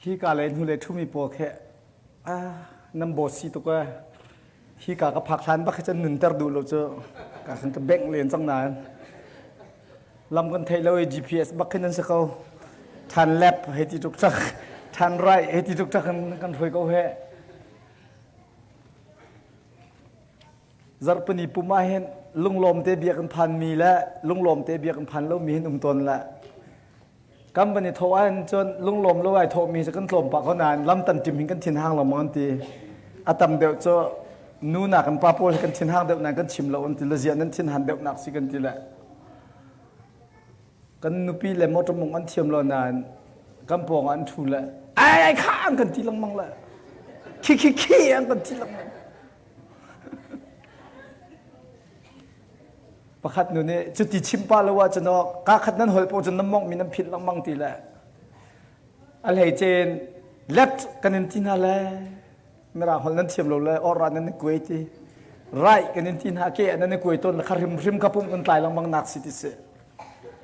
Hika le hnulei ṭhumi pawl khi ah nan boss si tuk ee. Hika ka phak hlan bak hi cun nunter duh lo cu ka khan ka bengh len cang nain lam kan theih lo i GPS bak khin an si ko. Than left hei ti tuk cak, than right hei ti tuk cak in kan hruai ko he. Zarhpini pum ah hin lunglawm te bia kan phanmi le lunglawm te bia kan phan lomi hin um tawn le kan van i thawh ahhin cun lunglawm lo ai thawhmi cu kan tlawm pah ko nain lam tan ṭim hin kan thin hang lengmang an ti. A tam deuh cu nu nak in pa pawl hi kan thin hang deuh nain kan chim lo an ti le ziah nan thin han deuh nak si kan ti le kan nupi le motor mong an thiam lo nain kan pawng ah an ṭhu le ai ai kha an kan ti lengmang le khi khi khi an kan ti lengmang. Pakhat nu nih cuti chim pah lo ahcun aw kaa khat nan holh paoh cun nan mongh mi nan philh lengmang ti le a hleicen left kan in ti hna le mirang holh nan thiam lo le or ah nan i kuai ti right kan in ti hna ke ah nan i kuai tawn le kha hrimhrim kha pum kan tlai lengmang nak si ti si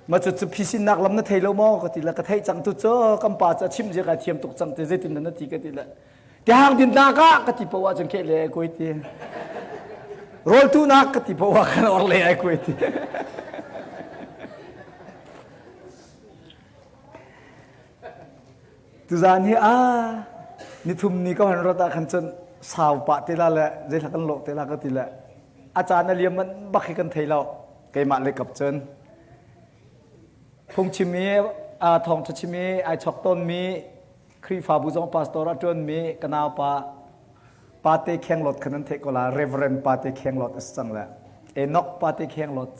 ma cu cu phisinnak lam na thei lo maw ka ti le ka theih cang tu cu kan pa cu a chim zia kai thiam tuk cang ti zeitin na ti ka ti le Tiang dinnak ah ka ti poah cun keh le ai kuai ti. Rawltunak ka ti poah khan or le ai kuai ti. Tuzaan hi a nithum ni ka han rat ah khan cun sau pah te la le zeihla kan lawh te la ka ti le a caan a liam man bak hi kan thei lo keimah le kap cun phungchim i thawngṭha chim i ai chok tawnmi Khrihfabu zong pastor a ṭuanmi ka naupa Pate Khenglawt kha nan theih ko la Reverend Pate Khenglawt a si cang le Enoch Pate Khenglawt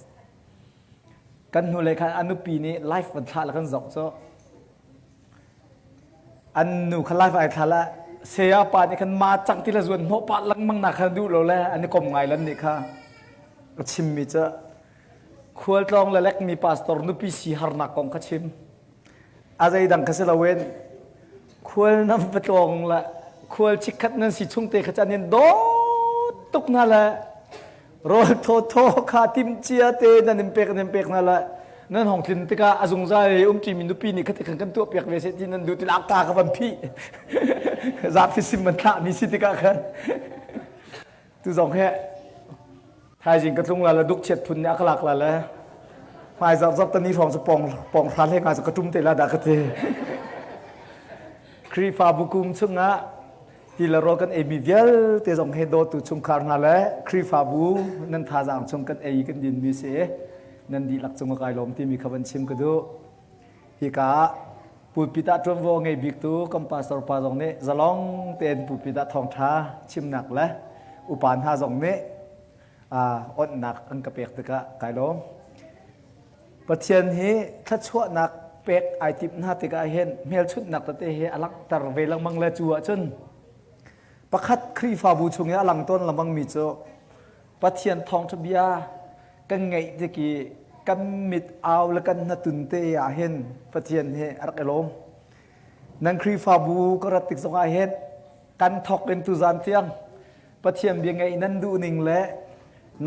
kan hnulei khan a nupi nih life van thlah le kan zoh cu an nu kha life ai thla la saya pa nih khan ma cang ti le zuan hnawh pah lengmang nak kha duh lo le an i kom ngai lan nih kha a chimmi cu khualtlawng le lekmi pastor nupi si harnak kong kha chim A zeidang kha si loin khual nan va tlawng le khual chikkhat nan si chung te kha can in dawt tuk hna le rawl thawthaw kha timhcia te nan in pek nan in pek hna le nan hong tlin tikah a zungzal i umṭimi nupi nih khati khan kan tuah piak ve seh ti nan duh ti ka ka van phih zapi sim man thlah mi si tikah khan tu zong he Thaizing ka tlung la le duk chiat phun nih a ka lak la le hmai zarh zarh tani hrawng cu pong pong hran hlei nga cu ka tum te la dah ka ti. Khrihfabu kum chungah ti le rawl kan eimi vialte zong he dawtu chungkhar hna le Khrihfabu nan thazaang chung kan ei kan dinmi si nan dihlak cung ka kai lawm timi kha van chim ka duh. Hika ah pulpit ah ṭuanvo ngei biktu kan pastor pa zong nih zalong tein pulpit ah thawngṭha chimnak le upa hna zong nih onhnak an ka pek tikah kai lawm. Pathian hi thluachuahnak pek ai timh hna tikah hin hmelchunhnak tete hi a langhter ve lengmang le cu ahcun pakhat Khrihfabu chung i a lang tawn lengmangmi cu Pathian thawngṭha bia kan ngaih tik i kan mit au le kan hnatun te ah hin Pathian hi a rak i lawm. Nan Khrihfabu ka rat tik zongah hin kan thawk in tuzan tiang Pathian bia ngaih nan duh ning le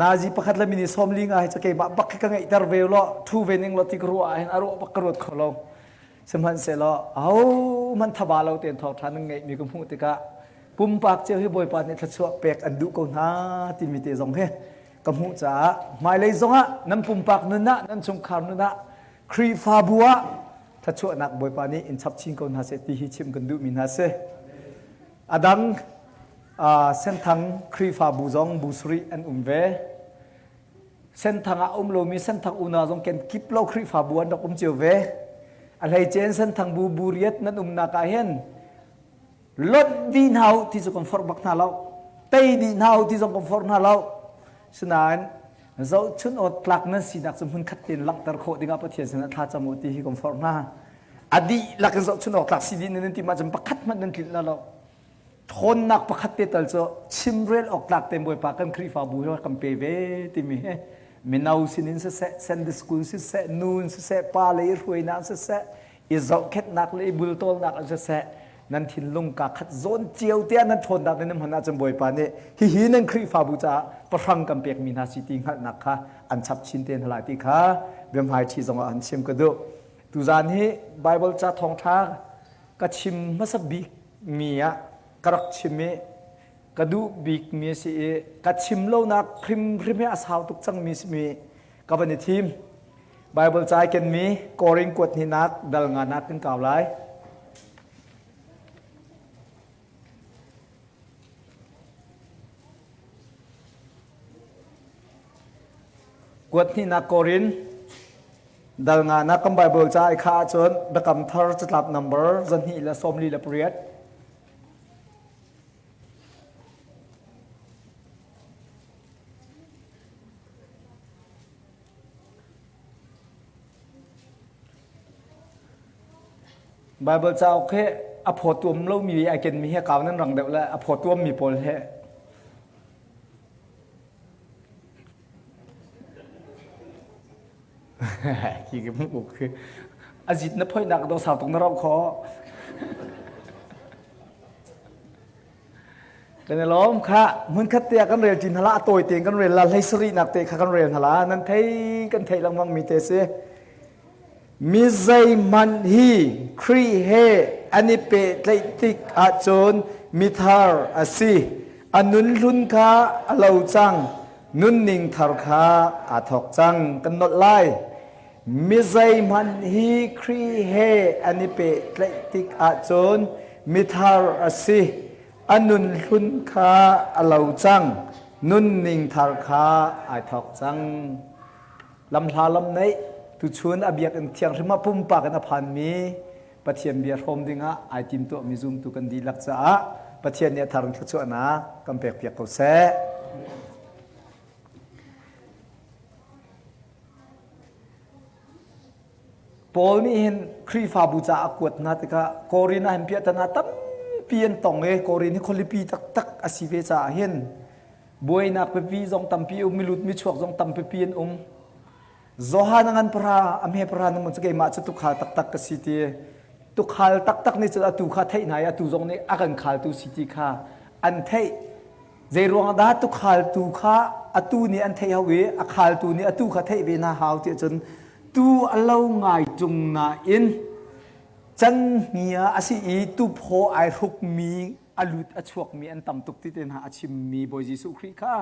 nazi pakhat le mini sawm li nga hi cu keimah bak hi ka ngeihter ve law thu ve ning law ti ka ruah ah hin a ruah bak ka ruat kho lo. Sihmanhsehlaw ahohmanh thaba lo tein thawngṭha nan ngeihmi ka hmuh tikah pumpak cio hi Bawipa nih thluachuah pek an duh ko hna timi te zong hi ka hmuh caah hmailei zongah nan pumpak nun ah nan chungkhar nun ah Khrihfabu ah thluachuahnak Bawipa nih in chap chin ko hna seh ti hi chim kan duhmi hna si. A dang Senthang Khrihfabu zong bu sarih an um ve. Senthang ah um lomi Senthang unau zong ken kip lo Khrihfabu an rak um cio ve. A hleice in Senthang bu bu riat nan umnak ah hin lonh dih hna u ti cu kan forh bak hna lo. Tei dih hna u ti zong kan forh hna lo. Sinain zohchun awt tlak nan sinak cu hmunkhat tein langhter khawh dingah Pathian sinah thla cam u ti hi kan forh hna. A dihlak in zohchun awk tlak si dih nan ti mah cun pakhat hmanh nan tlinh la lo. Ṭhawnnak pakhat te tal cu chimrel awk tlak tein Bawipa kan Khrihfabu hi kan pe ve timi hi mino sinin siseh, Sunday school siseh, nu in siseh, pa le i hruainak siseh, i zohkhenhnak le i bultawlnak in siseh, nan thinlung kaa khat zawn cio tiah nan ṭhawnnak nan hman ahcun Bawipa nih hihi nan Khrihfabu caah pahrang kan pekmi hna si ti hngalhnak kha an chap chin te hna lai ti kha biahmaiṭhi zongah an chim ka duh. Tuzaan hi Bible ca thawngṭha. Ka chim hmasa bik mi ah ka rak chim i ka duh bik mi a si i ka chim lonak hrimhrim hi a sau tuk cangmi simi ka van i thim. Bible ca i kenmi Korin kuat hnihnak dal nganak kan kau lai. Kuat hnihnak Korin dal nganak kan Bible ca i kha ahcun Biakam Thar catlap number 248. Bible cauk hi a phawtuam lomi ai kenmi hi kau nan rang deuh le a phawtuammi pawl hi Khi ka hmuh khi a zit na phoihnak do sau tuk na rauh khawh. Kan i lawm kha hmunkhat te ah kan rel ṭin hala a tawi tein kan rel la hlei sarihnak te kha kan rel hala nan thei kan theih lengmang mi te si. Mi zeihmanh hi Khrih he an i pehtlaih tik ahcun mithar a si. A nun hlun kha a lo cang. Nunning thar kha aa thawk cang. Kan nolh lai. Mi zeihmanh hi Khrih he an i pehtlaih tik ahcun mithar a si. A nun hlun kha a lo cang. Nunning thar kha ai thawk cang. Lamhla lam neih tuchun a biakinn thianghlim ah pumpak in a phanmi Pathian bia hrawm dingah ai timtuahmi zumtu kan dihlak caah Pathian nih a thar in thluachuahnak kan pekpiak ko seh. Paul nih hin Khrihfabu caah a kuat hna tikah Korin ah hin piahtana tampi an tong i Korin hi khualipi taktak a si ve caah hin buainak pipi zong tampi um milut michuak zong tampipi an um. Johan a ngan para a hme para na mun cu keimah cu tukhal taktak ka si ti tukhal taktak nih cun atu kha theih hna i atu zong nih a kan khaltu si ti kha an theih Zeiruang dah tukhaltu kha atu nih an theih hau i a khaltu nih atu kha theih ve hna hau tiah cun tu a lo ngai ṭung nain canhnia a si i tuphaw ai hrukmi a lut a chuakmi an tam tuk ti te hna a chimmi Bawi Jesuh Khrih kha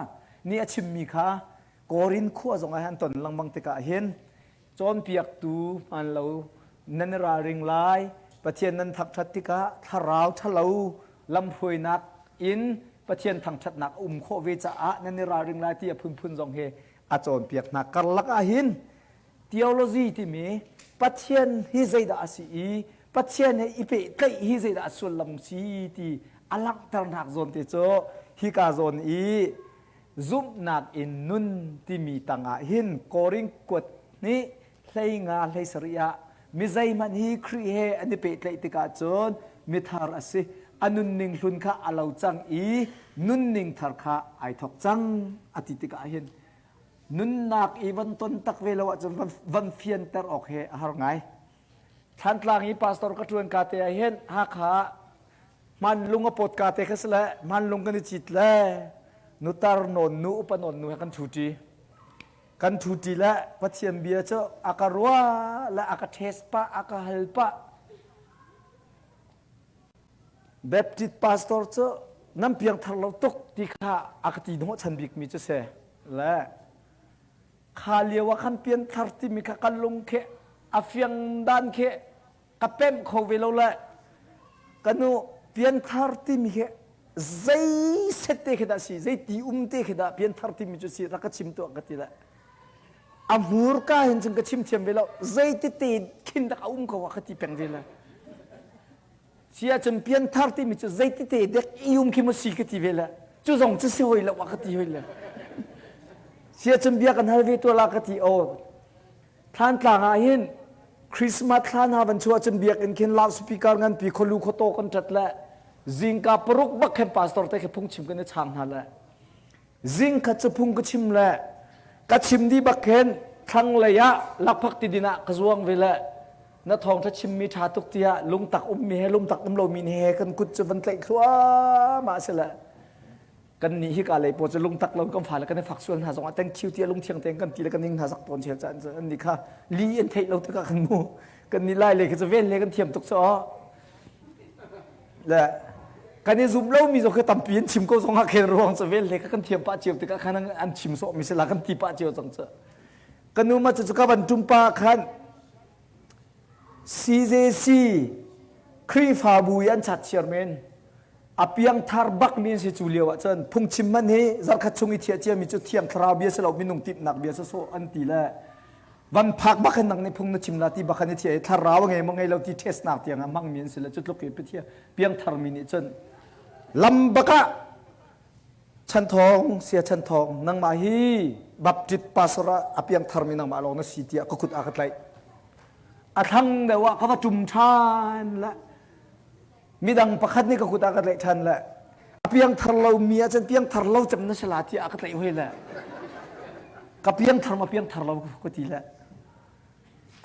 nih a chimmi kha Korin khua zong ah an ton lengmang tikah hin Cawnpiaktu hmaan lo nan i ralring lai. Pathian nan thangṭhat tikah thlarau ṭhalo lamhruainak in Pathian thangṭhatnak a um khawh ve caah nan i ralring lai ti a phunphun zong hi a cawnpiak hna. Karlak ah hin theology timi Pathian hi zeidah a si i Pathian he i pehtlaih hi zeidah a sullam si ti a langhternak zawn te cu hika zawn i Zumhnak in nun timi tangah hin Korin kuat nih hlei nga hlei sarih ah mi zeihmanh hi Khrih he an i pehtlaih tikah cun mithar a si. A nunning hlun kha a lo cang i nunning thar kha ai thawk cang a ti tikah hin nunnak i van ton tak ve lo ahcun van fianter awk he a har ngai. Thlantlang i pastor ka ṭuan ka te ah hin Hakha Hmanlung a pawt ka te kha si le hmanlung kan i cit le nutar nawn nu upa nawn nu he kan ṭhuṭi. Kan ṭhuṭi le Pathian bia cu a ka ruah le a ka test pah, a ka hal pah. Baptist pastor cu nan piangthar lo tuk ti kha a ka ti hnawhchan bikmi cu si. Le kha lio ah khan pianthar timi kha ka lung khi a fiang dan khi ka pemh kho ve lo le ka nu pianthar timi khi zei set te khi dah si zei ti um te khi dah pianthar timi cu si rak ka chim tuah ka ti le a hmurka hin cun ka chim thiam ve lo zei ti te khin dak a um ko ka ti peng ve le Si ahcun pianthar timi cu zeitite dek i um khi maw si ka ti ve le cu zong cu si hoi lo a ka ti hoi le si ahcun bia kan hal ve tuah la ka ti aw Thlantlang ah hin Christmas thla hna van chuah cun biakinn khin loudspeaker nganpi khawlu khawtaw kan ṭat le zingka paruk bak khin pastor te khi phungchim kan i chang hna le Zing khat cu phung ka chim le ka chim dih bak khin thlanglei ah lakphak ti din ah ka zuang ve le na thawngṭha chimmi ṭha tuk tiah lungtak ummi he lungtak um lomi he kan kut cu van tlaih thluahmah si le kan nih hika lei pawl cu lungtak lo kan fale kan i fak sual hna zongah thank you tiah lungthiang tein kan ti le kan ning hna zak tawn chel caan an nih kha li an theih lo tikah kan mu kan nih lai le khi cu vel le kan thiam tuk cu. Le kan i zum lomi zong khi tampi an chim ko zong ah khin ruang cu vel le kan thiam pah cio tikah khan an chim sawhmi si la kan ti pah cio cang cu. Ka nu ma cu ka van ṭum pa khan CJC Khrihfabu i an chat chiar men a piangthar bak mi an si cu lio ah cun phungchim man hi zarkhat chung i thiah ciami cu thiang thlarau bia si lo minung timhnak bia si sawh an ti le van phak bak in nang nih phung na chim la ti bak an i thiah i thlarau a ngei maw ngei lo ti test nak tiang ah hmang mi an si le cu tluk i pathian piangthar mi nih cun lam bak ah Chanthawng, sia chanthawng, nangmah hi Baptist pastor ah a piangtharmi nangmah lawng na si tiah ka kut a ka tlaih. A thlang deuh ah ka va ṭum ṭhan le midang pakhat nih ka kut a ka tlaih ṭhan le a piangthar lomi ah cun piangthar lo cem na si la tiah a ka tlaih hoi le ka piangthar ma piangthar lo ka ti le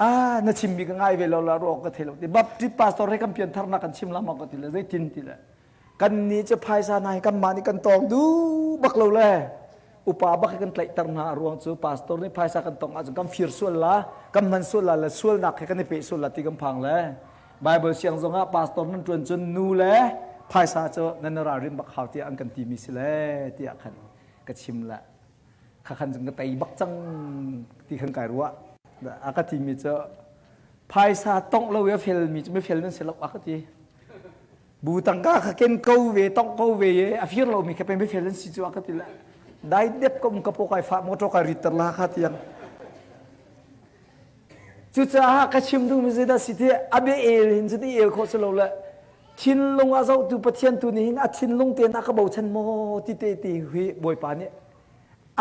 ah na chimmi ka ngai ve lo la ruak ka thei lo ti Baptist pastor he kan piantharnak kan chim la ma ka ti le zeitin ti le Kannih cu phaisa hna hi kanmah nih kan tawng duh bak lo le upa bak hi kan tlaihter hna a ruang cu pastor nih phaisa kan tong ahcun kan fir sual la kan hman sual la le sualnak he kan i peh sual la ti kan phang le Bible siang zong ah pastor nan ṭuan cun nu le phaisa cu nan i ralrin bak hau tiah an kan timi si le tiah khan ka chim le kha khan cun ka tei bak cang ti khan kai ruah a ka timi cu phaisa tongh lo i a felmi cu mifel nan si lo a ka ti Bu tangka kha ken ko ve tong ko ve ye a fir lomi kha pe fel an si cu a ka ti la dai dep ko ka po kai fa motor kai rit ter la kha tiang cucaah ka chim duhmi zeidah si ti a bia el hin cu ti el khawh si lo le thinlung a zohtu Pathian tu nih hin a thinlung tein a ka bochan maw ti te ti hi Bawipa nih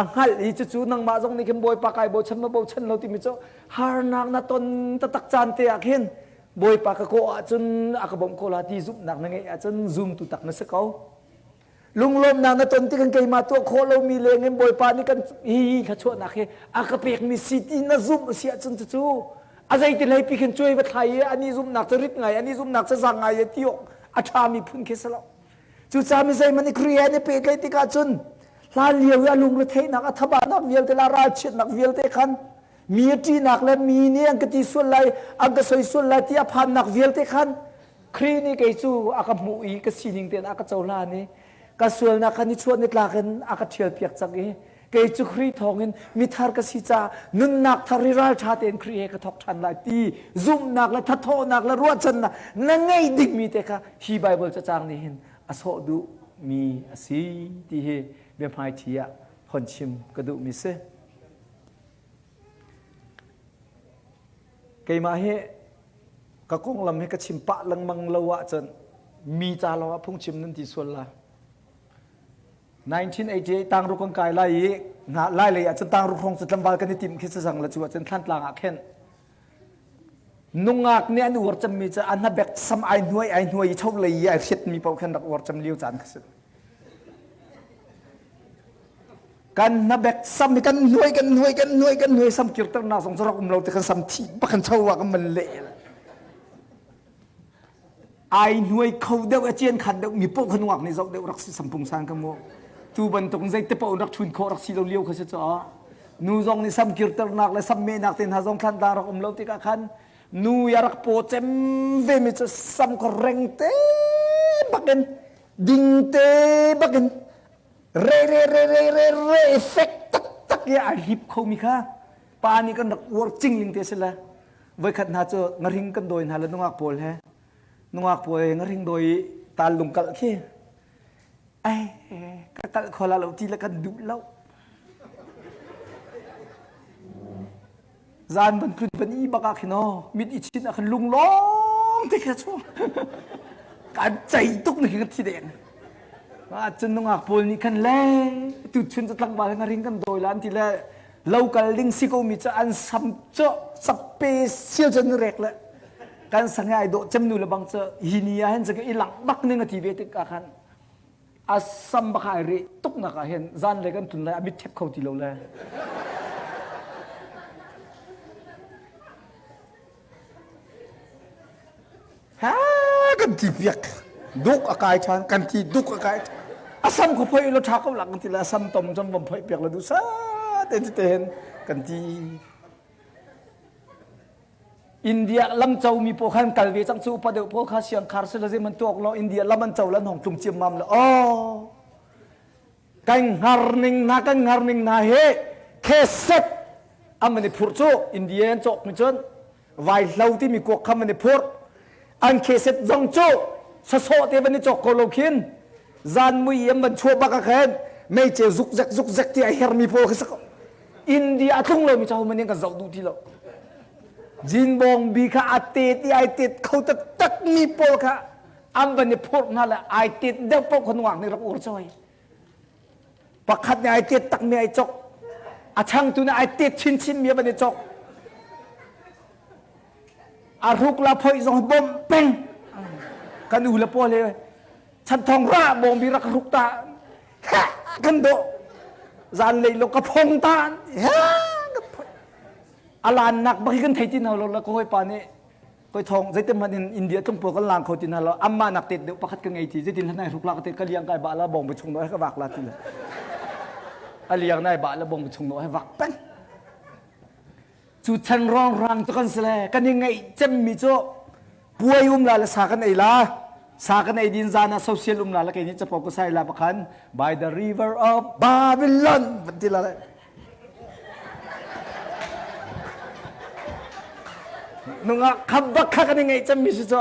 a hngalh i cucu nangmah zong nih khin Bawipa kai bochan ma bochan lo timi cu harnak na ton taktak caan te ah khin Bawipa ka kawh ahcun a ka bawmh ko la ti zumhnak na ngeih ahcun zumtu tak na si ko. Lunglawmnak na ton tik in keimah tuah khawh lomi leng in Bawipa nih kan hi thluachuahnak hi a ka pekmi si ti na zumh si ahcun cucu a zeiti hlei pi khin cuai va thlai i ani zumhnak cu rit ngai ani zumhnak cu zang ngai ti awk a ṭhami phun khi si lo. Cucaah mi zeihmanh i Khrih he an i pehtlaih tikah cun hlan lio i a lungretheihnak a thabanak vialte le a ralchiatnak vialte khan mi a ṭihnak le mi nih an ka ti sual lai an ka soi sual lai ti a phannak vialte khan Khrih nih kei cu a ka hmuh i ka sining tein a ka cohlan i ka sualnak kha nichuah nitlak in a ka ṭhialpiak cang i kei cu Khrih thawngin mithar ka si caah nunnak thar hi ralṭha tein Khrih he ka thawk ṭhan lai ti zumhnak le thathawhnak le ruahchannak na ngeih dingmi te kha hi Baibal cacang nih hin a sawh duhmi a si ti hi biahmaiṭhi ah hon chim ka duhmi si. Keimah hi ka konglam hi ka chim pah lengmang lo ahcun mi ca lawngah phungchim nan ti sual la. 1988 tangruk kan kai lai i lai lei ah cun tangruk hrawng cu tlangval kan i tim khi sazang le cu ahcun Thlantlang ah khen nungak nih an uar cemmi cu an hnabek sam ai hnuai ai hnuai i cho lei i ai hriatmi paoh khan rak uar cem lio caan kha si kan hnabek sam hi kan hnuai kan hnuai kan hnuai kan hnuai sam kirternak zong cu rak um lo ti kan sam thi bak kan cho ah kan man le ai hnuai kho deuh a cian khat deuh mi poh kha nungak nih zoh deuh rak si sampung san ka mu tu bantuk zei te paoh rak chun khawh rak si lo lio kha si caw nu zong nih sam kirternak le sam mehnak te hna zong thlan ta rak um lo tikah khan nu ya rak paw cem ve mi cu sam ko reng te bakin ding te bakin re re re re re re fek tak tak i a hlip kho mi kha pa nih kan rak uar cingling te si le voikhat hna cu ngahring kan dawi hna le nungak pawl he nungak pawl he ngahring dawi i tal lung kalh khi ai ka kalh kho la lo ti le kan duh lo zan ban tlun ban i bak ah khin aw mit i chin ah khan lung lawng te kha chu kan cei tuk ni kan thi deng ah cun nungak pawl nih khan le tu chun cu tlangval ngahring kan dawi la an ti le lo kal ding si ko mi cu an sam cu sappe sial cun rek le kan sang ai dawh cem nu le bang cu hi ni ah hin cu i lang bak ning a ti ve tik ah khan a sam bak ai re tuk nak ah hin zan le kan tlun lai a mit thep kho ti lo le Ha kan ti piak duk a kai ṭhan kan ti duk a kai a sam ko phoi lo ṭha ko lak kan ti la sam tom cun vom phoi piak la duh sa te te hen kan ti. India lam co mi pawl khan kal ve cang cu upa deuh pawl kha siangkhar si le zeiman tuak lo India lam an co lan hong tlung ciammam le oh kan hngar ning hna kan hngar ning hna he kheset an i phurh cu India an cawk mi cun vai hlo timi kuak kha an i phurh an kheset zong cu sasawh te van i cawk ko lo khin zan mui an van chuah bak ah khan meice zuk zek zuk zek ti a hermi pawl khi India a tlung lomi cu man in kan zoh duh ti lo Jinbong bi kha a tet i ai tet kho taktak mi pawl kha an van i phurh hna le ai tet deuh paoh kha nungak nih rak ur choi pakhat nih ai tet tak mi ai chok a changtu nih ai tet chinchin mi a van i chok a hruk la phoih zong bawmh peng kan u le pawl he chan thong ra bawng bi rak hruk ta kan dawh zan lei lo ka phong ta a lan nak bak hi kan thei ti hna lo la ka hawipa nih koi thong zeitin hmanh in India tlung pawl kan lang kho ti hna lo amma nak tet deuh pakhat ka ngei ti zeitin hlan ai hruk la ka te ka liang kai ba la bong bu chung no he ka vak la ti le a liang nai ba la bong bu chung no he vak peng cu chan rong rang cu kan si le kan i ngaih cemmi cu puai um la le sa kan ei la sa kan ei din zan ah social um la le kei nih capo ka sai la pakhan by the river of Babylon van ti la le Nungak khap bak kha kan i ngaih cemmi si cu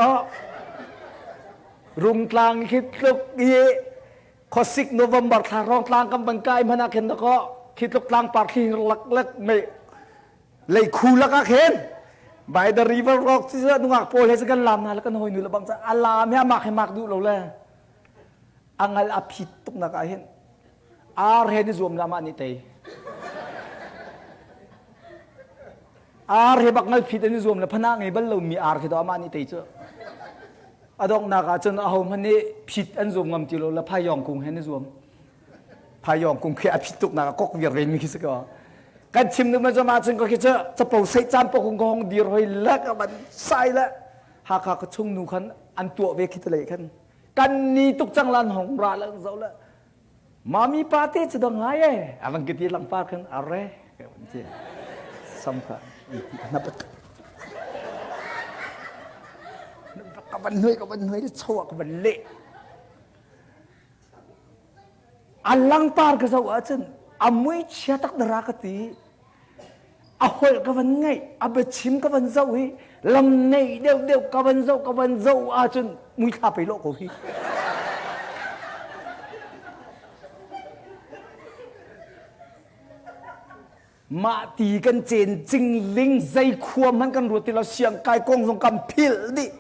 Rungtlang khi tluk i khuasik November thla hrawng tlang kan van kai hmanh ah khin dakaw khi tluk tlang par thli lak lak mei lei khu lak ah khin by the river rock ci nungak pawl he kan lam hna le kan hawi nu le bang ca a lam he amak he mak duh lo le angal a phit tuk nak ah hin ar he ni zuam la mah nih tei ar he bak ngal phit an i zuam le phana ngei bal lo mi ar khi to amah nih tei cu a donghnak ah cun aho hmanh nih phit an zuam ngam ti lo le phayong kung he an i zuam phayong kung khi a phit tuk nak a kok viar ve mi khi si ko kan chim nu ma zama cun ko khi cu capo sei caan po kung hong dir hoi la ka ban sai la Hakha ka chung nu khan an tuah ve khi te lei khan kan ni tuk cang lan hong ra la zo la Mami pa te cu dong ngai e. Avang kiti langpar khan arre. Ti. Sam kha. Na pat. Ka van nuai ka van nuai le chawa ka van le. A langpar ka zo ahcun a mui chia tak dara ka ti. A holh ka van ngaih, a biachim ka van zoh hi lam nei deuh deuh ka van zoh ka van zoh ahcun muithla pei lawh ko hi. Mah ti kan cen cingling zei khua hmanh kan ruat ti lo siang kai kong zong kan philh dih.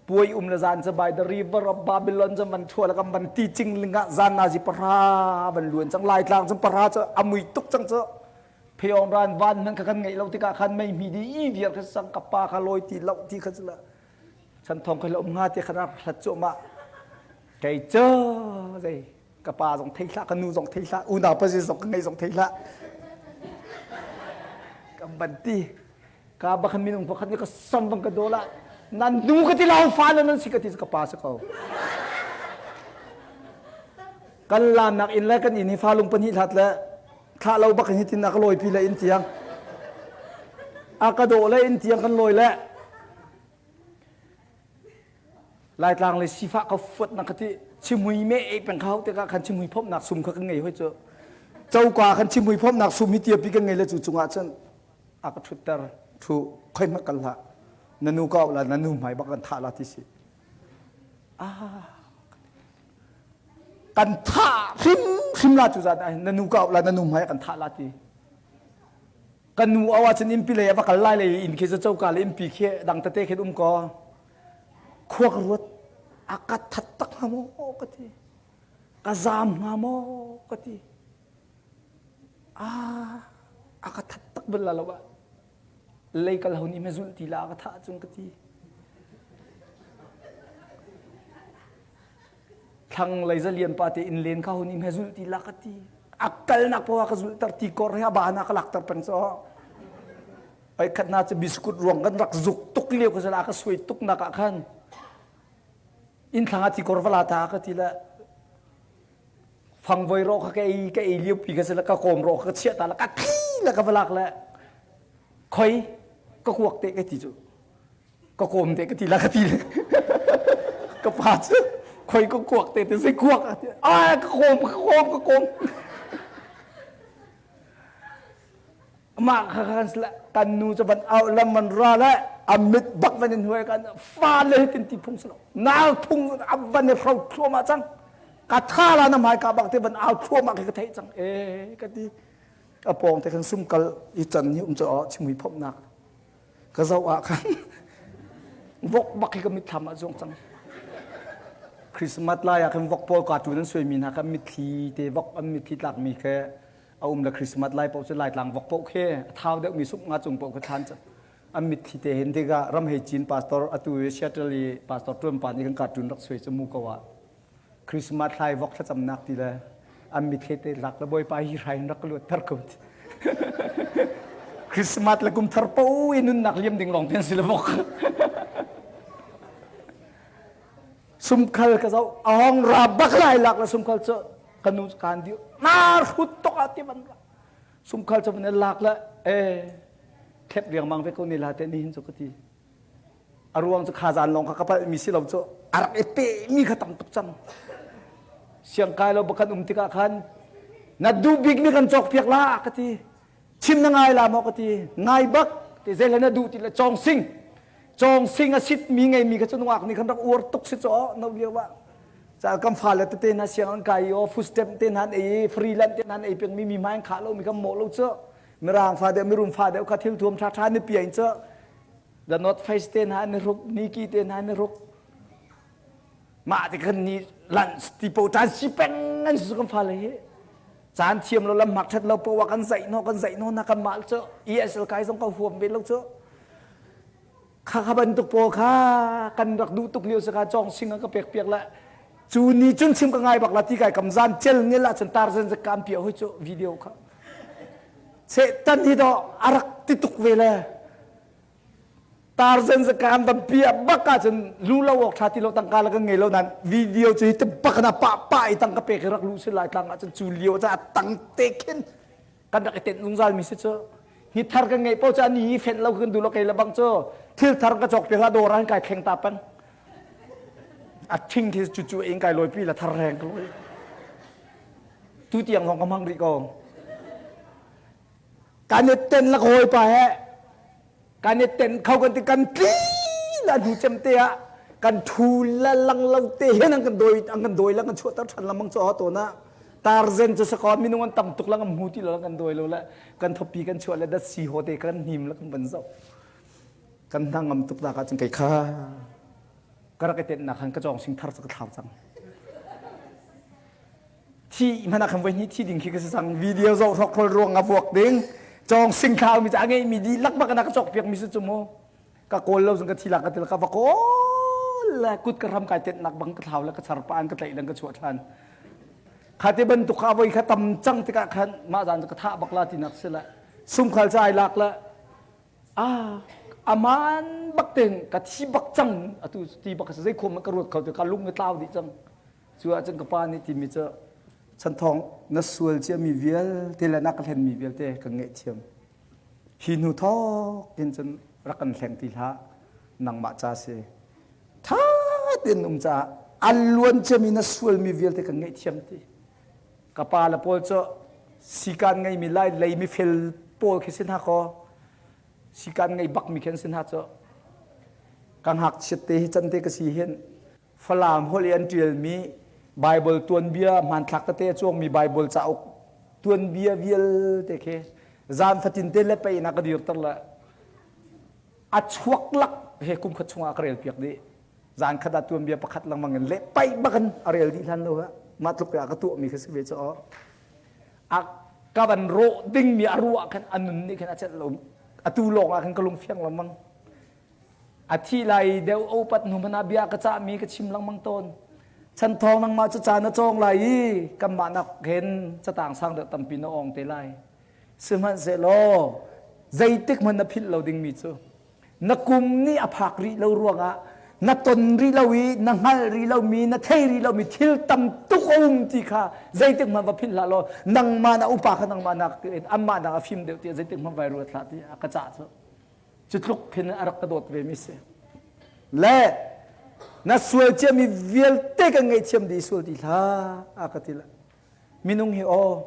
Puai um le zan cu by the river of Babylon cu van thua le kan van ti cingling ah zan nazi pahra van luan cang Laitlang cu pahra cu a mui tuk cang cu. Pheong ran van hmanh kha kan ngeih lo tikah khan mei hmi di i viar kha sang ka pa kha lawi ti lo ti kha cu chan thong kha um hnga ti kha rak hlat cuahmah kei cu zei ka pa zong thei hlah ka nu zong thei hlah unau pa zong ka ngei zong thei hlah kan ban ti ka bakhan minung pakhat nih ka sam bang ka dawla nan nu ka ti lo fa le nan si ka ti ka pa si ko kan lamnak inn le kan inn hi fa lung pahnih hlat le thlah lo bak hi tin a ka lawi pi le inn tiang a ka dawh le inn tiang kan lawi le Laitlang le sifah ka fuat nak ka ti chimhui me ei peng kha tikah khan chimhui phomnak sum kha kan ngei hoi cu coka khan chimhui phomnak sum hi tiapi kan ngei le cu cungah cun a ka thutter thu khoi hmak kal hlah na nu ka la na nu hmai bak kan thah la ti si ah kan thah hrimhrim la cu zat na nu ka la na nu hmai kan thah la ti kan nu awa cun innpi lei a va kal lai lei inn khi cu coka le innpi khi dang tete khin um ko khua ka ruat a ka that tak hnga maw ka ti ka zaam hnga maw ka ti ah a ka that tak bal la lo ah lei kal ho nih me zulh ti la ka thah cun ka ti Thlanglei zalian pa te inn len kha hun im he zulh ti la ka ti. A kalnak poah ka zulhter ti kor he a ba na ka lakter peng so. Oi khat na cu biskut ruang kan rak zuk tuk lio ka sala ka suai tuk nak ah khan inn thlang ah ti kor vala ta ka ti la fangvoi ro kha ka ei ka ei lio pi ka sala ka kom ro ka chiah ta la ka thi la ka valak la khoi ka kuak te ka ti cu. Ka kawm te ka ti la ka ti le. Ka pa cu khoi ka kuak te te zei kuak a ti. Ah ka kawm ka kawm ka kawm. Mah kha khan kan nu cu van au lam van ra le a mit bak van in huai kan fa le tin ti phung si lo. Nal phung a van i hro thluahmah cang. Ka tha la na hmai ka bak te van au thluahmah khi ka theih cang. E ka ti. A pawng te khan sum kal i can hi um cu chimui phomhnak. Ka zoh ah khan vok bak hi ka mitthlam ah zuang cang. Christmas lai ah khan vok pawl cartoon an suaimi hna kha mitthli te vok an mitthli tlakmi khi a um le Christmas lai paoh cu Laitlang vok paoh khi a thau deuhmi sup nga cung paoh khi thlan cang. An mitthli te hin tikah Ramhei Chin pastor atu i Seattle i pastor tuan pa nih kan cartoon rak suai cu mu ko ah Christmas thlai vok thlacamnak ti le an mitthli te lak le Bawipa hi hrai in rak ka luat thar ko ti. Christmas le kum thar po i nunnak liam ding lawng ten si le vok. Sumkhal ka zoh a hong ra bak lai lak le sumkhal cu ka nu kan diu na hrut tok ah ti van ra sumkhal cu van lak le e thlep riangmang ve ko ne la te ni hin cu ka ti a ruang cu kha zan lawng kha ka palh mi si lo cu a rak i pe mi kha tam tuk cang siang kai lo bakhan um tikah khan na duh bik mi kan cawk piak la ka ti chim na ngai la maw ka ti ngai bak ti zei le na duh ti le cawng sing cawng sing a sit mi ngei mi kha cu nungak nih khan rak uar tuk si caw no lio ah ca kan fale tete hna siang an kai i food stamp te hna an ei freelance te hna an ei peng mi mi hmai an khah lo mi kan mawh lo cu mirang fa deuh mirum fa deuh kha thil thuam tha tha ni pian cu The North Face te hna an i hruk Nike te hna an i hruk mah ti khan ni lunch ti po tan si peng an su kan fale hi caan thiam lo lam hmak that lo po wa kan zaih no kan zaih no na kan mal cu ESL kai zong ka huam ve lo cu kha kha bantuk po kha kan rak duh tuk lio se kha chong sing ka pek piak la cu ni cun chim ka ngai bak la ti kai kam zan chel ngel ah cun tarzan za kam pia hoi cu video kha se tan hi do arak ti tuk ve le Tarzan zakan van pia bak ahcun lu lo awk tha ti lo tangka la kan ngei lo nan video cu hi te bak na pa pa i tangka pek i rak lu si lai tlang ahcun cu lio ca tang te khin kan rak i tenh zungzal mi si cu hi thar kan ngeih po cu ni fenh lo kan du lo kei le bang cu thil thar ka cawk piak dawr ah kai thleng ta peng a thing khi cu cu in kai loi pi la thar reng ka loi tu tiang zong ka hmang rih ko kan i ten la hawipa he kan i ten kho kan ti kan tli la hnu cem te ah kan thu la lang lo te hin an kan dawi an kan dawi la kan chuahter than lamang cho to na tarzen cu sakaw minung an tam tuk lang an hmu ti lo kan dawi lo le kan thopi kan chuah le dat si ho te kan hnim la kan van zo kan hnangam tuk da ka cun kei kha ka rak i tenh nak khan ka cawng sing thar cu ka thlau cang thi hmanh ah khan voi hnih thi ding khi ka si cang video zoh hrokhrol ruang a vuak ding cawng sing thlau mi ca ngei mi dihlak bak na ka cawk piak mi si cu mu ka kawl lo zong ka thi lak ka til ka va kawl le kut ka ram kai tet nak bang ka thlau le ka char pa an ka tlaih lang ka chuah than kha te bantuk kha voi kha tam cang tikah khan mah zan cu ka thah bak la ti nak si la sumkhal ca ai lak la ah aman bak ten ka thi bak cang atu ti bak zei khom ka ruat kho te ka lung ka tlau dih cang Cu ahcun ka pa nih timi cu chanthawng na sual ciami vialte le na ka hlenmi vialte kan ngaihthiam. Hi hnu thawk in cun rak kan hleng ti hlah. Nangmah ca si. Tha tein um caah a luan ciami na sualmi vialte kan ngaihthiam ti. Ka pa le pawl cu sikan ngeimi lai lei mifel pawl khi si hna kaw sikan ngei bakmi khi an si hna cu ka ngakchiat te hi can te ka si hin Falam holh i an ṭialmi Baibal tuanbia hmanthlak tete a cuangmi Baibal cauk tuanbia vialte khi zan fatin te le pei in a ka dirter le a chuak lak he kum khat chungah a ka rel piak dih. Zan khat ah tuanbia pakhat lengmang in le paih bakin a rel dih hlan lo ha. Mah tluk a ka tuahmi kha si ve cu a ka van rawh dingmi a ruah khan a nun nih khan a celh lo. Atu lawng ah khan ka lung fiang lengmang. A thi lai deuh upat hnu hmanh ah bia ka cahmi ka chim lengmang tawn. Chanthawng nangmah cu ca na cawng lai i kanmah nak hin catang sang deuh tampi na awng te lai. Sihmanhsehlaw zeitik hmanh na philh lo dingmi cu na kum nih a phak rih lo ruangah na ton rih lo i na hngalh rih lomi na thei rih lomi thil tam tuk a um ti kha zeitik hmanh va philh hlah law nangmah na upa kha nangmah nak amah nak a fim deuh tiah zeitik hmanh vai ruat hlah ti a ka cah cu. Cu tluk khin a rak ka dawt ve mi si. Le na sual ciami vialte kan ngaihthiam dih sual ti hlah a ka ti le. Minung hi aw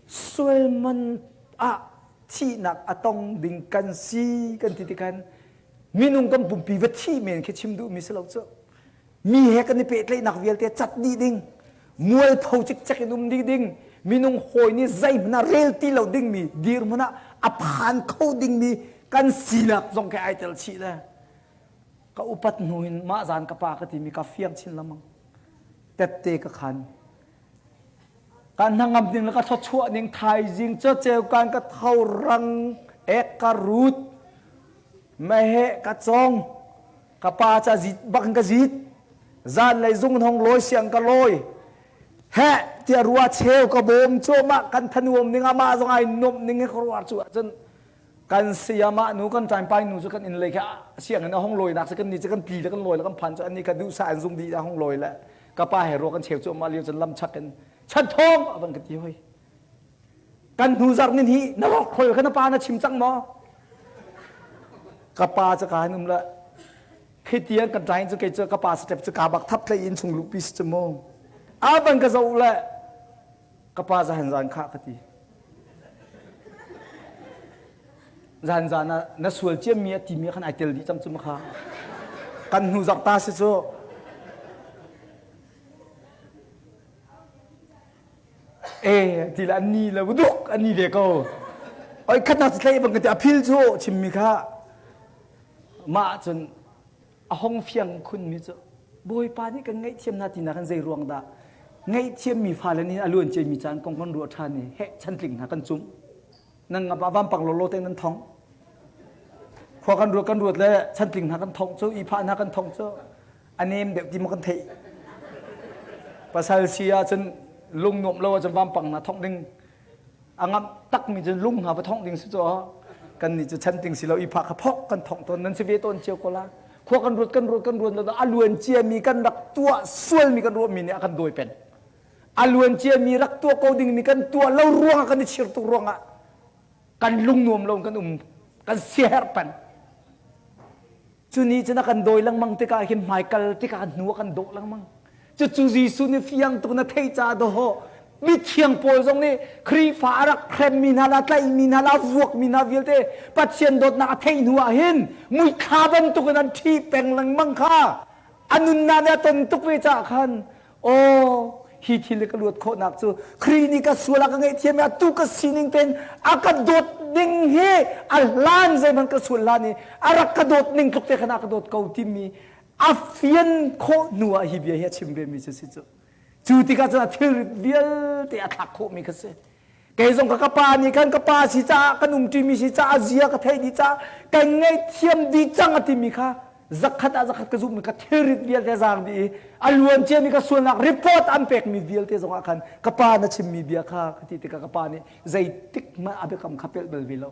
sual man ah thihnak a tong ding kan si kan ti tikhan minung kan pumpi va thih men khi chim duhmi si lo cu. Mi he kan i pehtlaihnak vialte cat dih ding, mualpho cikcek in um dih ding, minung hawi nih zeihmanh ah rel ti lo dingmi dirhmun ah a phan kho dingmi kan sinak zong khi ai tel chih le ka upat hnu in mah zan ka pa ka timi ka fiang chin lengmang. Tette ka khan. Ka hnangam ding le ka thawchuah ning thaizing cu ceukan ka tho rang ek ka rut meheh ka cong ka pa ca zit bak in ka zit zanlei zung hong lawi siang ka lawi heh tiah rua cheu ka bawm cuahmah kan thanuam ning amah zong ai nuamh ning he ka ruah cu ahcun kan sayamah nu kan ṭaimpai nu cu kan inn lei kha sianginn a hong lawi nak cu kan ni cu kan tli le kan lawi le kan phan cu anni kha duhsah in zung dih a hong lawi le ka pa he rua kan cheu cuahmah lio cun lam chak in chan thawng a van ka ti hoi kan hnu zarh nin hi na rawk khol kha na pa na chim cang maw ka pa cu ka han um la khi tiang kan ṭain cu kei cu ka pa step cu ka bak thap tlai in chung luhpi si cu mu a van ka zoh le ka pa zahan zan kha ka ti zan zan ah na sual ciammi a timi khan ai tel dih cang cu ma kha kan hnu zarh ta si cu e ti le an ni le duk an ni ve ko oi khat nak tlai bang ka ti a phil cu chimmi kha mah cun a hong fiang khunmi cu Bawipa nih kan ngaihthiam hna tinak in zei ruang dah ngaihthiammi fale nih a luan ciami caan kong kan ruah ṭhan i heh chantling hna kan cumh nan ngap ah vampang lawlaw te nan thong khua kan ruat kan ruat le chantling hna kan thong cu iphah hna kan thong cu a nem deuh ti maw kan theih pasal si ahcun lung nuam lo ahcun vampang hna thongh ding a ngamh takmi cu lung hna va thongh ding si cu kan nih cu chanting si lo i phah kha phok kan thongh tawn nan si ve tawn cio ko la khua kan ruat kan ruat kan ruat lo a luan ciami kan rak tuah sualmi kan ruahmi nih a kan dawi pen a luan ciami rak tuah ko dingmi kan tuah lo ruangah kan i chir tuk ruangah kan lung nuam lo kan um kan siaherh peng Cu nih cun a kan dawi lengmang tikah hin hmaikal tikah hnu a kan dawh lengmang. Cucu Jesuh nih fiang tuk na theih caah dawh mithiang pawl zong nih Khrihfa a rak hremmi hna le a tlaihmi hna le a vuakmi hna vialte Pathian dawtnak a theih hnu ah hin muithla bantukin an ṭhi peng lengmang kha a nunnak nih a ton tuk ve caah khan Aw, hi thil i ka luat khawhnak cu Khrih nih ka sual a ka ngaihthiam i atu ka sining tein a ka dawt ding hi a hlan zeihmanh ka sual hlan i a rak ka dawt ning tluk te khan a ka dawt ko timi a fian khawh hnu ah hi bia hi a chim vemi cu si cu. Cu tikah cun a thilrit vialte a thlak khawhmi kha si. Kei zong ka ka pa nih khan ka pa si caah kan umṭimi si caah zia ka theih dih caah kan ngaihthiam dih cang a timi kha zakhat ah zakhat ka zumhmi ka thilrit vialte zaang dih i a luan ciami ka sualnak report an pekmi vialte zongah khan ka pa na chimmi bia kha ka ti tikah ka pa nih zeitik hmanh a biakam kha pelh bal ve lo.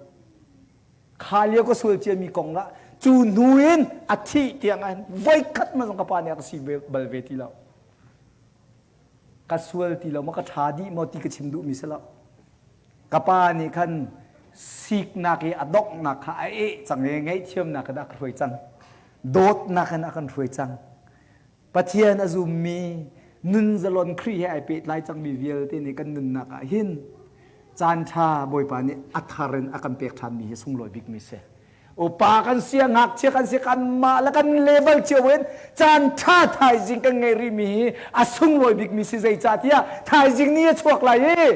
Kha lio ka sual ciami kong ah cu hnu in a thih tiang ah voikhat hmanh zong ka pa nih a ka si bal ve ti lo. Ka sual ti lo maw ka ṭha dih maw ti ka chim duhmi si lo. Ka pa nih khan siknak i a donghnak kha a eh cang i ngaihthiamnak in a ka hruai cang. Dawtnak in a kan hruai cang. Pathian a zummi nun zalon Khrih he ai pehtlai cangmi vialte nih kan nunnak ah hin caan ṭha Bawipa nih a thar in a kan pek ṭhanmi hi sunglawi bikmi si. Upa kan si, ngakchia kan si, kanmah le kan level cio in caan ṭha thaizing kan ngei rihmi hi a sunglawi bikmi si zeicahtiah thaizing ni a chuak lai i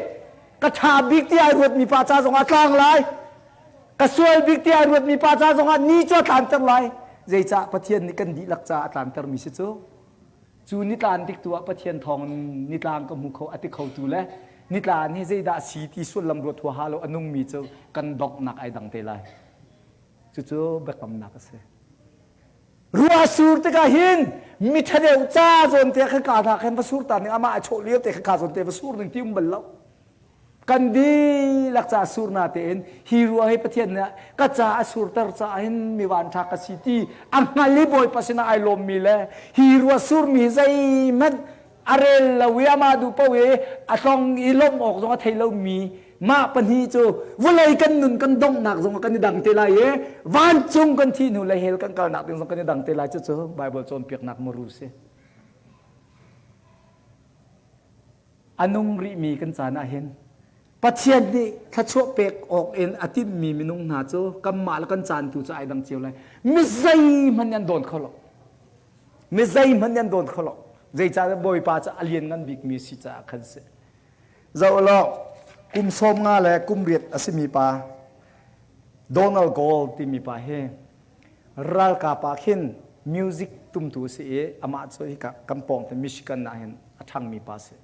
ka ṭha bik ti ai ruatmi pa ca zongah a tlang lai. Ka sual bik ti ai ruatmi pa ca zongah ni cu a tlanter lai. Zeicah Pathian nih kan dihlak caah a tlantermi si cu. Cu nitlan tik tu ah Pathian thawng in nitlang ka hmu kho a ti khotu le nitlan hi zeidah si ti sullam ruat huaha lo a nungmi cu kan donghnak ai dang te lai. Cucu biakamnak a si. Ruah sur tikah hin mi ṭha ca zawn te khan ka hna khan va sur ta ning amah a chawh lio te khan ka zawn te va sur ning ti um bal lo. Kan dihlak ca sur na tein hi ruah hi Pathian nih ka ca a surter caah hin mi vanṭha ka si ti a hngal i Bawipa sinah ai lawmmi le hi ruah surmi hi zeihmanh a rel lo i amah duh paoh i a tlong i lawmh awk zong a thei lomi. Mah pahnih cu vawlei kan nun kan donghnak zong kan i dang te lai i vancung kan thih hnu le hell kan kalnak ding zong kan i dang te lai. Cucu Bible cawnpiaknak muru si. A nung rihmi kan caan ah hin Pathian nih thluachuah pek awk in a timhmi minung hna cu kanmah le kan caan tu cu ai dang cio lai. Mi zeihmanh nih an dawn kho lo. Mi zeihmanh nih an dawn kho lo. Zeicahtiah Bawipa cu a lianngan bikmi si caah khan si. Zoh law kum sawm nga le kum riat a simi pa Donald Gold timi pa hi ralkap ah khin music tumtu a si i amah cu hika kan pawngte Michigan ah hin a ṭhangmi pa a si.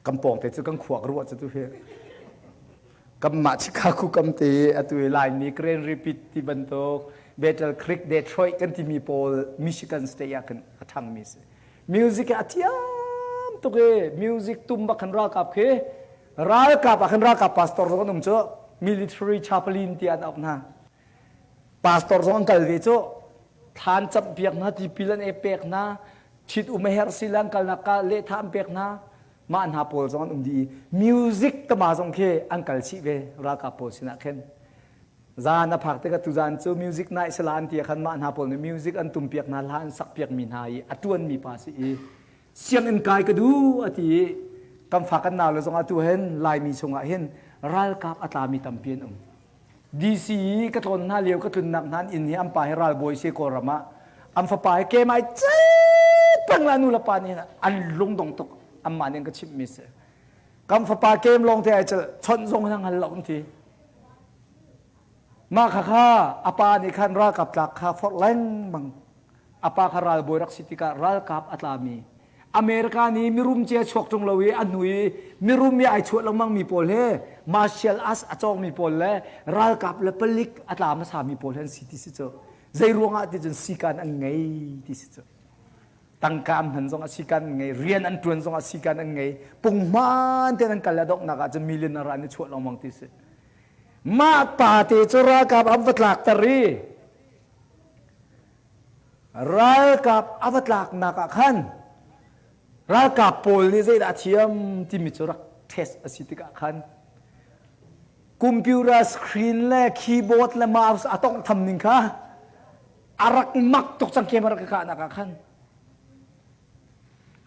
Kan pawngte cu kan khua ka ruah cu tu hi kanmah Chicago kam te i atu i Laimi Grand Rapids ti bantuk Battle Creek Detroit kan timi pawl Michigan State ah khin a ṭhangmi a si. Music a thiam tuk i music tum bak khan ralkap khi ralkap ah khan ralkap pastor zong an um cu military chaplain ti an auh hna. Pastor zong an kal ve cu thlan camh piak hna tipil an e pek hna ṭhit um a herh si le an kalnak ka lehthah an pek hna mah hna pawl zong an um dih i music tama zong khi an kal chih ve ralkap pawl sinah khin zan a phak tikah tuzan cu music night sila an ti ah khan mah hna pawl nih music an tum piak hna hla an sak piak mi hna i a ṭuan mi pa si i sianginn kai ka duh a ti i kan fa kan nau le zong atu hin Laimi chungah hin ralkap a tlami tampi an um DC i ka tlawn hna lio ka tlunnak hna inn hi an pa hi ralbawi si Kawlram ah an fapa hi kemai cet peng la nu le pa nih an lungdong tuk anmah nih an ka chimhmi si kan fapa kem lawng te ai cel chawnh zong hin hngal lo an ti mah kha kha a pa nih khan ralkap tlak kha forh lengmang A pa kha ralbawi rak si tikah ralkap a tlami America nih mirum cia chuak ṭung lo i a hnu i mirum i ai chuah lengmang mi pawl he martial arts a cawngmi pawl le ralkap le palik a tla hmasami pawl he an si ti si cu. Zei ruangah ti cun sikan an ngei ti si cu. Tangka an hman zong ah sikan an ngei, rian an ṭuan zong ah sikan an ngei, punghman tein an kal le donghnak ah cun millionaire an i chuah lengmang ti si. Mah pa te cu ralkap an va tlakter i Ralkap a va tlaknak ah khan ralkap pawl nih zeidah a thiam timi cu rak test a si tikah khan computer screen le keyboard le mouse a tawnghtham ning kha a rak mak tuk cang camera ka kahnak ah khan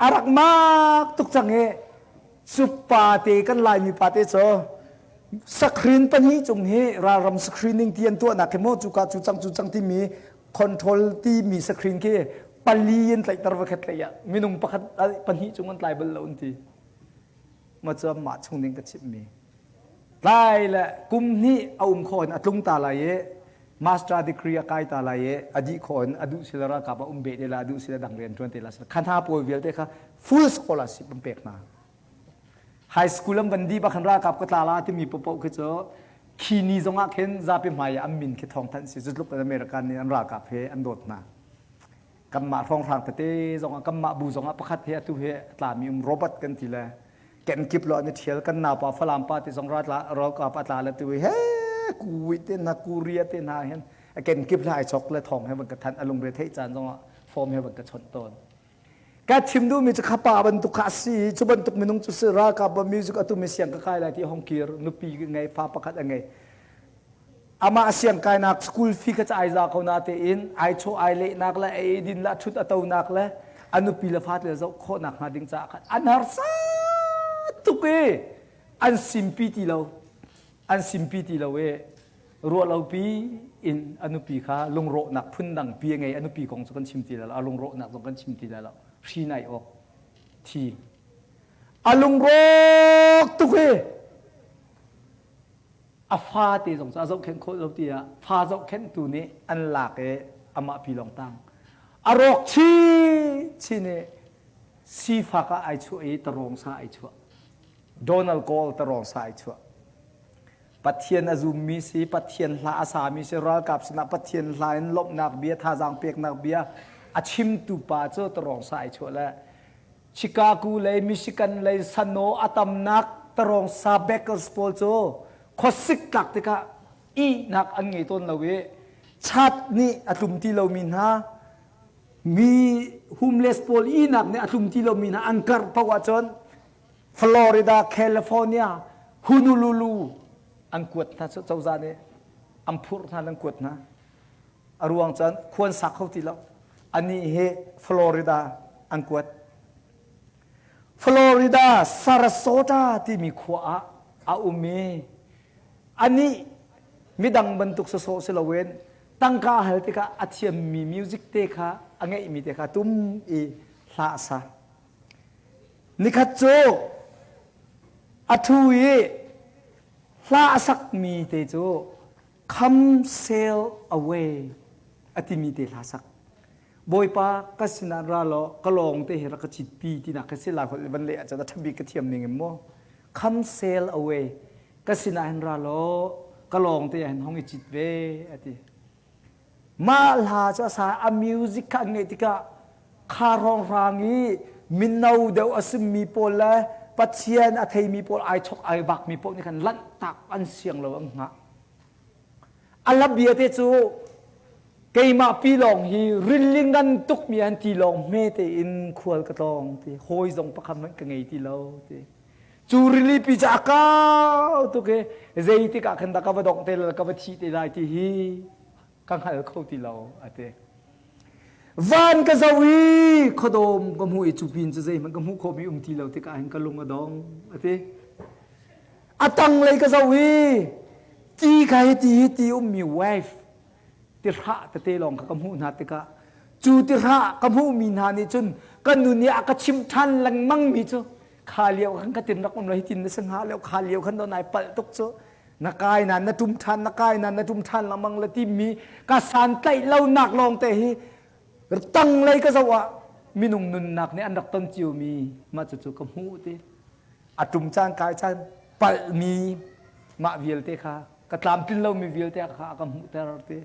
A rak mak tuk cang i cu pate kan Laimi pate cu screen pahnih cung hi ralram screening ti an tuahnak khi maw cuka cu cang cu cang timi control timi screen khi pali in tlaihter va khat tlaih ah minung pakhat pahnih cung an tlai bal lo an ti. Ma cu mah chung ding ka chimhmi. Tlai le kum hnih a um khawh in a tlung ta lai i master degree a kai ta lai i a dih khawh in a duh sila ralkap a um beh te la a duh sila dang rian ṭuan te la kha hna pawl vialte kha full scholarship an pek hna. High school an van dih bak khan ralkap ka tla la timi paoh khi cu khi ni zong ah khin zapi hmai ah an min khi thawng thanh si cu tluk in American nih an ralkap he an dawt hna. Kanmah hrawnghrang tete zong ah kanmah bu zong ah pakhat he atu he a tlami um Robert kan ti le kenkip lo an i ṭhial kan naupa Falam pa ti zong ralkap a tla le tu he kuwit te hna Korea te hna hin a kenkip le ai chok le thong he van ka thanh a lungre theih caan zong ah form he van ka chawnh tawn ka chim duhmi cu kha pa bantuk kha a si cu bantuk minung cu si ralkap ba music atu mi siang ka kai lai ti hong kir nupi ngei fa pakhat a ngei Amah siangkainak school fee kha ai za ko na tein ai chaw ai lehnak le ei din le a thut a tonak le a nupi le fate le zoh khawhnak hnga ding caah khan an harsa tuk i an simpi ti lo an simpi ti lo i ruahlopi in a nupi kha lungrawhnak phundang pi a ngei a nupi kong cu kan chim ti lai lo a lungrawhnak zong kan chim ti lai lo hri nai awk thi a lungrawk tuk i A fate zong cu a zohkhenh khawh lo tiah fa zohkhenhtu nih an lak i amah pi lawng tang. A rawk chinchin i sifak ah ai chuah i tarawng sa ai chuah. Donald Cole tarawng sa ai chuah. Pathian a zummi si, Pathian hla a sami si, ralkap sinah Pathian hla in lawmhnak bia, thazaang peknak bia a chimtu pa cu tarawng sa ai chuah le Chicago lei Michigan lei sano a tamnak tarawng sa bakers pawl cu khuasik tlak tikah ihnak an ngei tawn lo i chat nih a tlum ti lomi hna mi homeless pawl ihnak nih a tlum ti lomi hna an karh paoh ahcun Florida, California, Honolulu. An kuat hna cu cozah nih an phurh hna an kuat hna. A ruang cun khuan sak kho ti lo. Anih hi Florida an kuat. Florida Sarasota timi khua ah a um i anih midang bantuk sawsawh si loin tangka a hal tikah a thiammi music te kha a ngeihmi te kha tum i hla a sa. Nikhat cu a ṭhu i hla a sakmi te cu Come Sail Away a timi te hla sak. Bawipa ka sinah ra law ka lawng te hi rak ka citpi tinak ka si lai holh van leh ahcun a ṭhabik ka thiam ning in maw Come sail away ka sinah hin ra law ka lawng te ah hin hong i cit ve a ti. Mah hla cu a sa a music kha an ngeih tikah kha hrawnghrang i mino deuh a simi pawl le Pathian a theimi pawl ai chok ai vakmi pawl nih khan lanhtak an siang lo an hngah. A hla bia te cu keimah pi lawng hi rili ngan tukmi an ti lawng hme tein khual ka tlawng ti hawi zong pakhat hmanh ka ngei ti lo ti. Cu rili pi cu a kau tuk i zeitik ah khan dah ka va dongh te lai ka va thi te lai ti hi ka hngal kho ti lo a ti. Van ka zoh i khuadawm ka hmuh i cu pin cu zeihmanh ka hmuh khawhmi um ti lo tikah hin ka lung a dong a ti. A tanglei ka zoh i ti kha hi ti hi ti ummi wife tihrah tete lawng kha ka hmuh hna tikah cu tihrah ka hmuhmi hna nih cun ka nu nih a ka chimh ṭhan lengmangmi cu kha lio khan ka tin rak um lo hi tin na si hnga lio kha lio khan nai palh tuk cu na kai na na ṭum ṭhan na kai na na ṭum ṭhan lengmang le timi ka santlaih lo nak lawng te hi tanglei ka zoh ah minung nunnak nih an rak ton ciomi mah cucu ka hmuh ti a ṭum caan kai caan palhmi mah vialte kha ka tlamtlin lomi vialte kha a ka hmuhter ti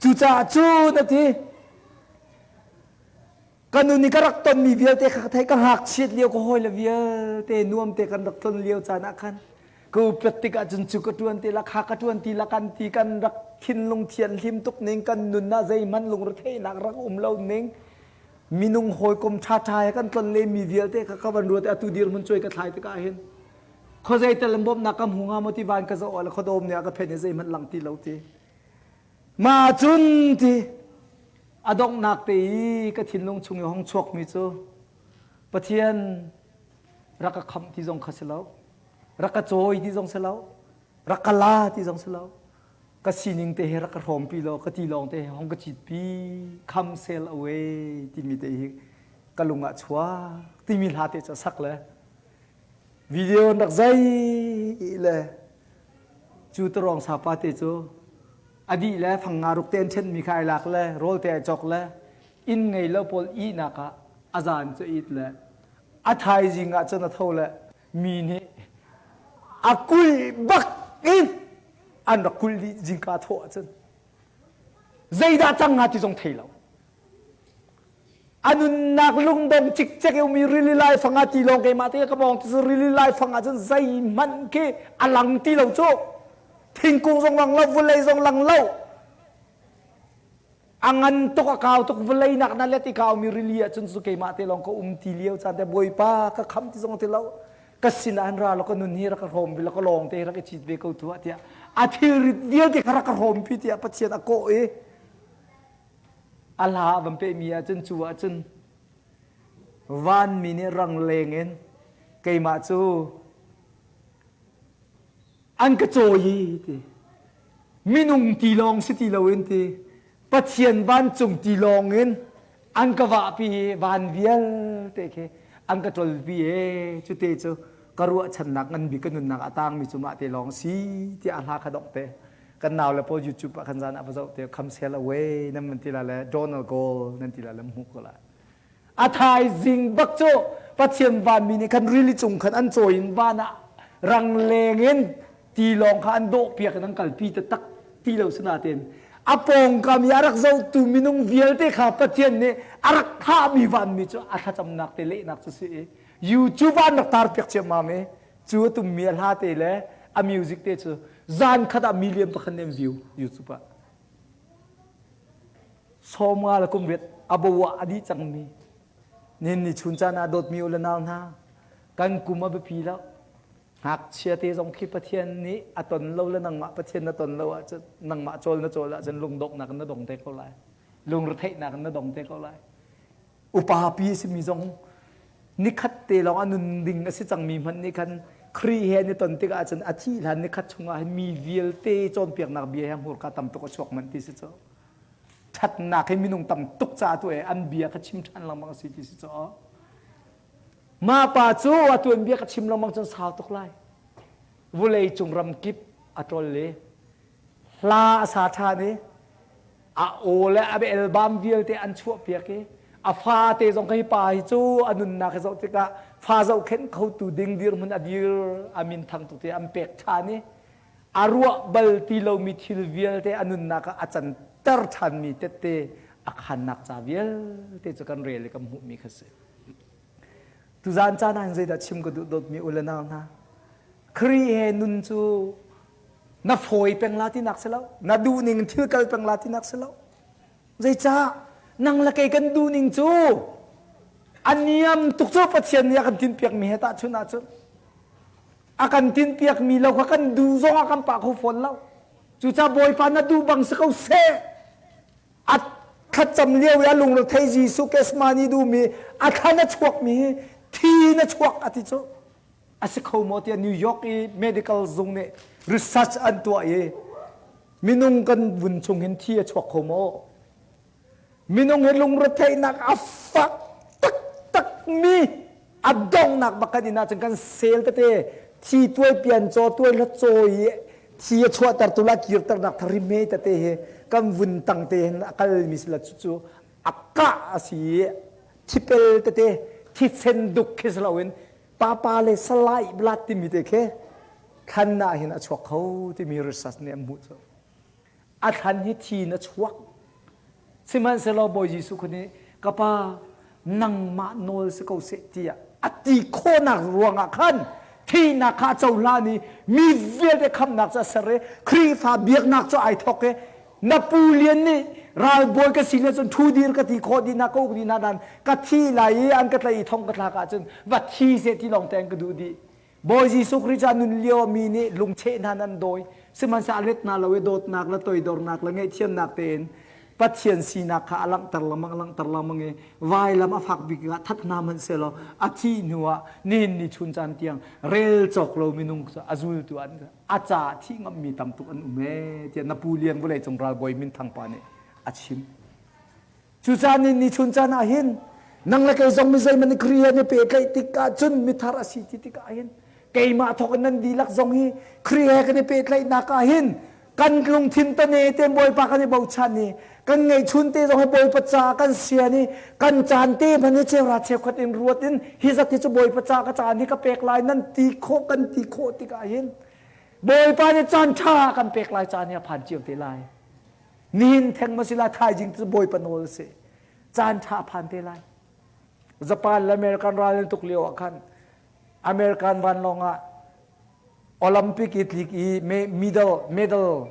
cucaah cu na ti Ka nun i ka rak tonmi vialte kha ka theih ka ngakchiat lio ka hawile vialte nuam te kan rak ton lio caan ah khan ka upat tikah cun cu ka ṭuan ti la kha ka ṭuan ti la kan ti kan rak thinlung thianhlim tuk ning kan nun ah zeihmanh lungretheihnak rak um lo ning minung hawikom ṭhaṭha he kan tlon lemmi vialte kha ka van ruat i atu dirhmun cuai ka thlai tikah hin khuazei tal in bawmhnak ka hmu hnga maw ti van ka zoh ah le khuadawm nih a ka phen i zeihmanh lang ti lo ti Mah cun ti a donghnak te i ka thinlung chung i hong chuakmi cu Pathian rak ka khamh ti zong kha si lo, rak ka cawi ti zong si lo, rak ka la ti zong si lo, ka sining te hi rak ka hrawmpi law ka ti lawng te hi hong ka citpi come sail away timi te hi ka lung ah chuak timi hla te cu sak le video rak zai le Cu tarawng sapa te cu a dih le fang nga ruk te an ṭhenmi kha ai lak le rawl te ai cawk le inn ngei lo pawl ihnak ah a zan cu it le a thaizing ah cun a tho le mi nih a kulh bak in an rak kulh dih zingka thawh ahcun zeidah cang hnga ti zong thei lo. A nunnak lungdong cikcek i umi rili laifang ah ti lawng keimah te ka mawng ti rili laifang ah cun zeihmanh khi a lang ti lo cu. Thingkung zong lang lo, vulei zong lang lo. A ngan tuk a kau tuk vulei nak na let i kaumi rili ah cun cu keimah te lawng ka um ti lio caan te Bawipa ka kham ti zong ti lo. Ka sin ah an ra lo ka nun hi rak ka hrawm bi lo ka lawng te hi rak i cit ve ko tuah tiah a thilrit vialte kha rak ka hrawm pi tiah Pathian a kawh i A hla a van pehmi ahcun cu ahcun vanmi nih rangleng in keimah cu an ka cawi ti minung ti lawng si ti loin ti Pathian vancung ti lawng in an ka vahpi i van vialte khi an ka ṭolpi e cute cu ka ruahchannak ngan bik ka nunnak a tangmi cu mah te lawng si tiah a hla kha dongh te kan nau le pawl YouTube ah khan zan ah va zoh te come sail away nan van ti la le Donald Gold nan ti la le hmuh ko la a thaizing bak cu Pathian vanmi nih khan rili cung khan an cawi in van ah rangleng in tilawng kha an dawh piak in an kalpi taktak ti lo sinain a pawngkam i a rak zohtu minung vialte kha Pathian nih a rak thahmi vanmi cu a thlacamnak te lehnak cu si i YouTube ah an rak tar piak ciammam i cu a tummi a hla te le a music te cu zan khat ah million pakhat nih an view YouTube ah sawmnga le kum riat a bo ah a dih cangmi nin ni chun caan ah dawtmi u le nau hna kan kum a biapi lo. Ngakchia te zong khi Pathian nih a ton lo le nangmah Pathian na ton lo ahcun nangmah cawl na cawl ahcun lungdonghnak in na dong te ko lai. Lungretheihnak in na dong te ko lai. Upa pi a simi zong nikhat te lawng a nun ding a si cangmi hmanh nih khan Khrih he an i ton tikah cun a thih hlan nikhat chungah hin mi vialte cawnpiaknak bia he hmurka tam tuk a chuak manh ti si cu. Ṭhatnak hi minung tam tuk caah tu an bia kha chim ṭhan lengmang a si ti si cu. Mah pa cu a tuanbia ka chim lengmang cun sau tuk lai. Vulei cung ram kip a ṭol i hla a sa ṭhan i a aw le a album vialte an chuahpiak i a fate zong hi pa hi cu a nunnak hi zoh tikah fa zohkhenh khotu ding dirhmun a dir a min thang tuk ti an pek ṭhan i a ruah bal ti lomi thil vialte a nunnak ah a canter ṭhanmi tette a khannak ca vialte cu kan rel i kan hmuhmi kha si. Tuzaan caan ah zeidah chim ka duh dawtmi u le nau hna? Khrih he nun cu na fawi peng la tinak si lo na duhning thil kal peng la tinak si lo zeicah nang le kei kan duhning cu a niam tuk cu Pathian nih a kan tinpiakmi he tahchunh ahcun a kan tinpiakmi lo kha kan duh zong ah kan pah kho fawn lo cucaah Bawipa na duh bang si ko seh a thlacam lio i a lungrethei Jesuh Kesmani duhmi a thlan a chuakmi hi thi na chuak a ti cu a si kho maw tiah New York i medical zung nih research an tuah i minung kan vun chung hin thi a chuak kho maw? Minung hi lungretheihnak a fak taktak mi a donghnak bak kan in ahcun kan sel tete thi tuai pian caw tuai hlat caw i thi a chuahtertu la kirternak thari me tete hi kan vun tang te hin a kal mi sila cu a kah a si i thipel tete thisen duk khi si loin papa le salai blat timi te khi thlan ah hin a chuak kho timi research nih an hmuh cu a thlan hi thi in a chuak sihmanhsehlaw Bawi Jesuh kha nih ka pa nangmah nawl si ko seh tiah a ti khawhnak ruangah khan thihnak kha a cohlan i mi vialte khamnak cu a ser i Khrihfa biaknak cu ai thawk i na pu lian nih ralbawi ka si le cun thu dir ka ti khawh dih na ka uk dih na dan ka thi lai i an ka tlaih i thong ka thlak ahcun va thi seh ti lawng te an ka duh dih Bawi Jesuh Khrih ca nun lio mi nih lungcheh hna nan dawi sihmanhsehlawh a let hna lo i dawtnak le toidornak le ngaihthiamnak tein Pathian sinak kha a langhter lengmang langhter lengmang i vailam a fak bik ah that hna hmanh sehlaw a thih hnu ah nihin ni chun caan tiang rel cawk lo minung cu a zultu an a caah thih ngammi tam tuk an um ee tiah na pu lian vawleicung ralbawi minthang pa nih a chim. Cucaah ni ni chun caan ah hin nang le kei zong mi zeihmanh Khrih he ni pehtlaih tik ahcun mithar a si ti tikah hin keimah thawk in nan dihlak zong hi Khrih he kan i pehtlaihnak ah hin kan lungthin tane te Bawipa kan i bochan i kan ngeihchun te zong hi Bawipa ca kan sian i kan caan te hmanh hi cheuhra cheukhat in ruat in hi zat hi cu Bawipa ca ka caan hi ka pek lai nan ti khawh kan ti khawh tikah hin Bawipa nih caan ṭha kan pek lai caan hi a phan cio te lai. Nihin theng ma si lai thaizing cu Bawipa nawl a si. Caan ṭha a phan te lai. Japan le American ral an tuk lio ah khan American vanlawng ah Olympic i tlik i medal medal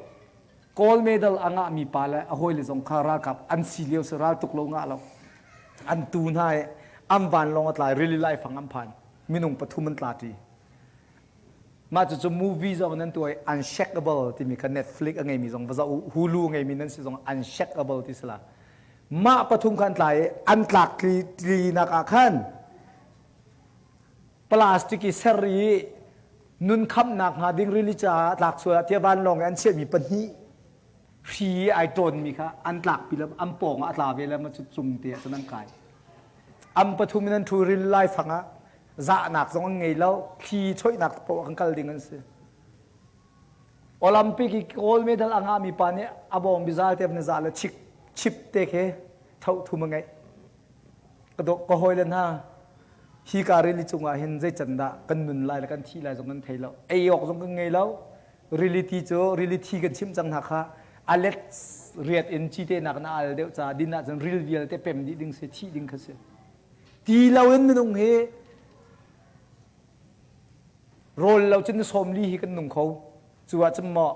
gold medal a ngahmi pa le a hawile zong kha ralkap an si lio si ral tuk lo ngah lo an tu hna i an vanlawng a tlai rili laifang an phan minung pathum an tla ṭi mah cucu movie zong nan tuah i unshakable timi kha Netflix a ngeimi zong va zoh u Hulu a ngeimi nan si zong unshakable ti sila mah pathum kha an tla i an tlak tli tlinak ah khan Plastic i ser i nun khamhnak hnga ding rili caah tlak sual ah tiah vanlawng i an chiahmi pahnih hri i ai ṭawnmi kha an tlakpi le an pawng ah a tla ve le ma cu cung te ah cun an kai. An pathum in an ṭhu ril laifang ah zahnak zong an ngei lo thli choihnak paoh kan kal ding an si. Olympic i gold medal a ngahmi pa nih a bawng bizal te van zah le chik chip te khi tho thum a ngeih. Ka dawh ka hawile hna hi ka rili cungah hin zei can dah kan nun lai le kan thih lai zong kan thei lo ei awk zong kan ngei lo rili ti cu rili thi kan chimh cang hna kha a let riat in cite nak na al deuh ca din ahcun ril vialte pem dih ding si thih ding kha si ti lo in minung hi rawl lo cun ni sawm li hi kan nung kho cu ah cun maw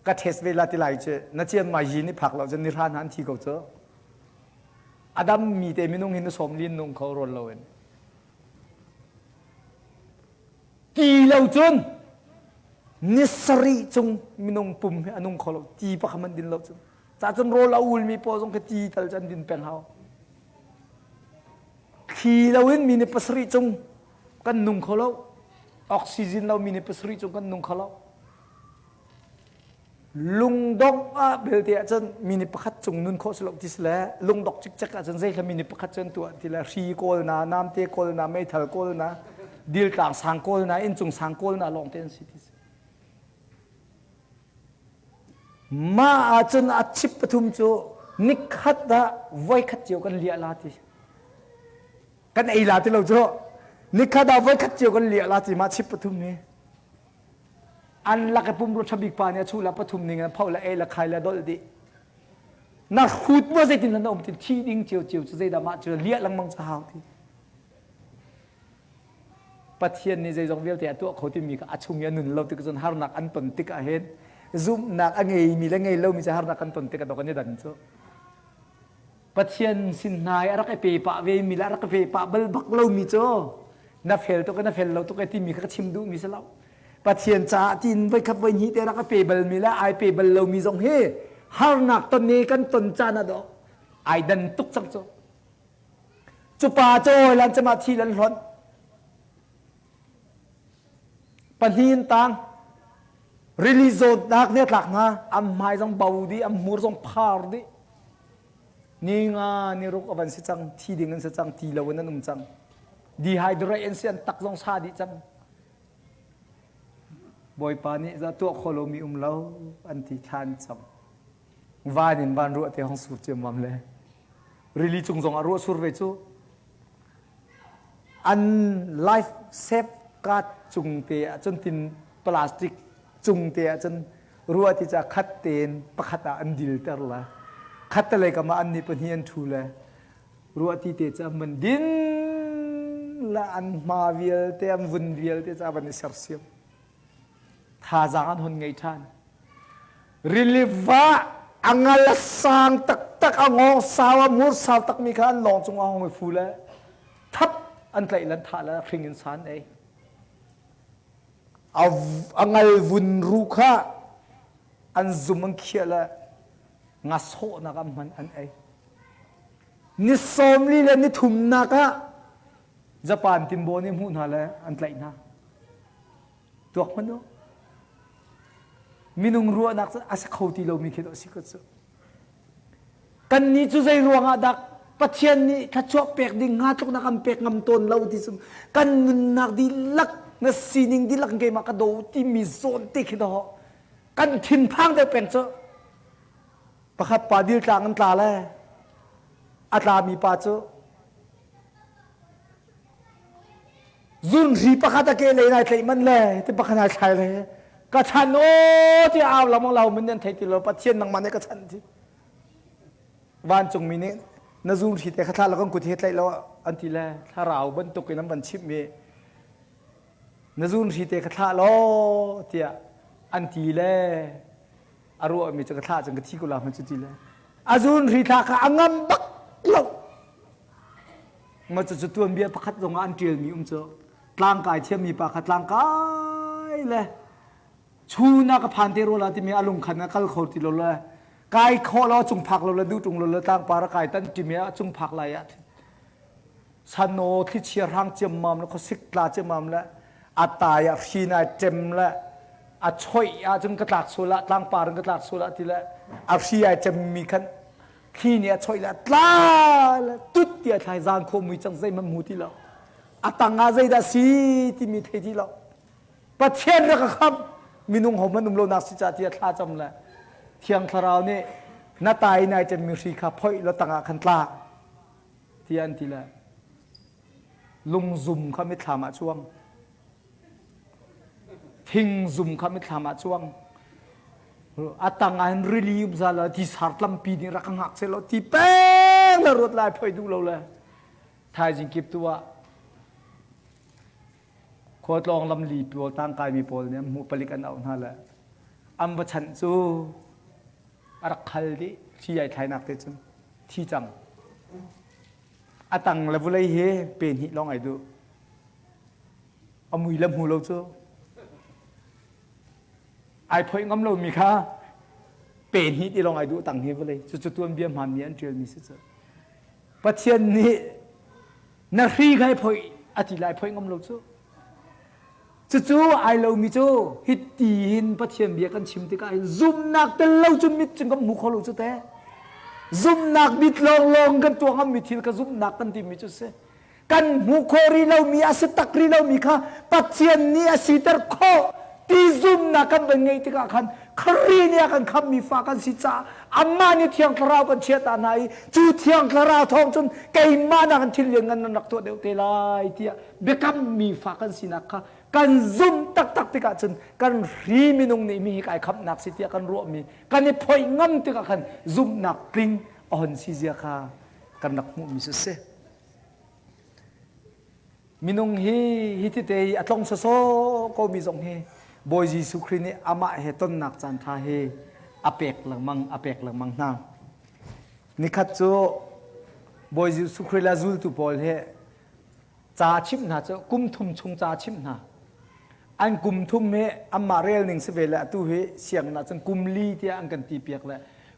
ka test ve la ti lai cu na cian mai yi ni phak lo cun ni hra hna an thi ko cu A dammi te minung hi na sawm lin nung kho rawl loin. Ti lo cun ni sarih cung minung pum hi a nung kho lo. Ti pakhat hmanh din lo cun. Ca cun rawl a ulmi pawl zong khi ti tal cu an din peng hau. Thli loin mi ni pasarih cung kan nung kho lo. Oxygen lo mi ni pasarih cung kan nung kho lo. Lungdongh ah belte ahcun mi nih pakhat cung nun khawh si lo ti si le lungdok cikcek ahcun zeihla mi nih pakhat cun tuah ti le hri kawl na, namte kawl na, meithal kawl na, diltlang sang kawl na, inncung sang kawl na lawng te an si ti si. Mah ahcun a chip pathum cu nikhat ah voikhat cio kan liah la ti. Kan ei la ti lo cu. Nikhat ah voikhat cio kan liah la ti mah chip pathum hi. An lak i pumrua ṭha bik pa nih a chuh la pathum ning in pho le ei le khai le dolh dih. Na hrut maw zeitin na um ti thi ding cio cio cu zeidah mah cu liah lengmang cu hau ti. Pathian nih zeizong vialte a tuah kho timi kha a chung i a nun lo tik cun harnak an ton tik ah hin zumhnak a ngeimi le ngei lomi cu harnak kan ton tik ah dok an i dan cu. Pathian sin hna i a rak i pe pah ve mi le a rak i pe pah bal bak lomi cu na fel tuk na fel lo tuk timi kha ka chim duhmi si lo. Pathian caah tiin voikhat voihnih te rak i pe balmi le ai pe bal lomi zong hi harnak ton i kan ton caan ah dawh ai dan tuk cang cu. Cu pa cu lan cama thi lan hlonh. Pahnih in tang. Rili zawtnak nih a tlak hna. An hmai zong bo dih, an hmur zong phar dih. Ni nga ni ruk a van si cang, thi ding an si cang, ti lo in an um cang. Dehydrate an si, an tak zong sa dih cang. Bawipa nih za tuah kho lomi um lo an ti thla an cam. Van in van ruah te hong sur ciammam le. Rili cung zong ah ruah sur ve cu. An life safe card cung te ah cun tin plastic cung te ah cun ruah ti ca khat tein pakhat ah an dilter la khat te lei kam ah an nih pahnih an ṭhu le ruah ti te cu an van din la an hma vialte an vun vialte ca van i sersiam thazaang an hon ngei ṭhan. Rili va a ngal a sang taktak a ngawng sau a mur sau takmi kha an lawng cungah hong i fu le thap an tlaih lan thah le hring in san ei. A ngal vun ru kha an zum an khiah le nga sawhnak an hman an ei. Ni 40 le ni thumnak ah Japan timbaw nih hmuh hna le an tlaih hna. Tuak hmanh u. Minung ruahnak cu a si kho ti lomi khi a si ko cu. Kannih cu zei ruangah dah Pathian nih thluachuah pek ding hnga tluk na kan pek ngam tawn lo ti cu kan nunnak dihlak na sining dihlak keimah ka do timi zawn te khi dawh kan thinphang deuh peng cu pakhat pa dil tlang an tla le a tlami pa cu Zunhri pakhat a ke lei nai tlaih man le ti pakhat nai thlai le ka chan o ti au lamang lau mun nan thei ti lo Pathian nangmah nih ka chan ti vancungmi nih na zunhri te kha thla lo kan kut he tlaih lo an ti le thlarau bantuk in an van chimh mi na zunhri te kha thlah law tiah an ti le a ruah mi cu ka thlah cun ka thi ko la hman cu ti le a zunhri thla kha a ngam bak lo Ma cucu tuanbia pakhat zongah an ṭialmi um cu tlangkai thiammi pa kha tlangkai le chun ah ka phan te rua la timi a lungkhan a kal kho ti lo le kai khawh lo cung phak lo le duh ṭung lo le tlangpar a kai tan ṭimi ah cung phak lai ah sano thlichia hrang ciammam le khuasik tla ciammam le a tai ah hri nai ṭem le a choih ah cun ka tlak sual ah tlangpar in ka tlak sual ah ti le a hri ai ṭemmi khan thli nih a choih le a tla le tut ti a thlai zan khawh mui cang zeihmanh hmu ti lo a tang ah zeidah si timi thei ti lo Pathian rak a khamh minung ho hmanh um lo nak si ca ti a thla cam le thiang thlarau nih na tai nai ṭemmi hri kha phoih lo tangah khan tla ti an ti le lungzum kha mitthlam ah chuang Thingzum kha mitthlam ah cuang. A tang ah hin rili um za la ti sar tlampi nih rak ka hngak seh law ti peng le ruat lai phoi duh lo le thaizing kip tu ah khuatlawng lamli pawl tangkai mi pawl nih an hmuh palik an auh hna le an va chanh cu a rak khal dih thi ai thlainak te cun thi cang a tang le vulei hi pe hnih lawng ai duh. A mui le hmu lo cu. Ai phoih ngam lomi kha pe hnih ti lawng ai duh tang hi vawlei. Cucu tuanbia hmaanmi an ṭialmi si cu. Pathian nih na hri kha i phoih a ti lai phoih ngam lo cu. Cucu ai lomi cu hiti hin Pathian bia kan chim tikah hin zumhnak tel lo cun mit cun kan hmu kho lo cu teh. Zumhnak mit lawnglawng kan tuah ngammi thil kha zumhnak kan timi cu si. Kan hmuh khawh rih lomi a si tak rih lomi kha Pathian nih a siter khawh ti zumhnak kan van ngeih tikah khan Khrih nih a kan khammi fa kan si caah amah nih Thiang Thlarau kan chiah ta hna i cu Thiang Thlarau thawng cun keimah nakin thil lianngan nan rak tuah deuh te lai tiah biakammi fa kan sinak kha kan zumh taktak tikah cun kan hri minung nih mi hi kai khamhnak si tiah kan ruahmi kan i phoih ngam tikah khan zumhnak tling a hon si zia kha kan rak hmuhmi cu si. Minung hi hi tite i a tlong sawsawh komi zong hi Bawi Jesuh Khrih nih amah he tonnak caan ṭha hi a pek lengmang a pek lengmang hna. Nikhat cu Bawi Jesuh Khrih le zultu pawl he ca chimh hna cu kum thum chung ca chimh hna. An kum thum hi anmah rel ning si ve le atu hi sianginn ah cun kum li tiah an kan ti piak le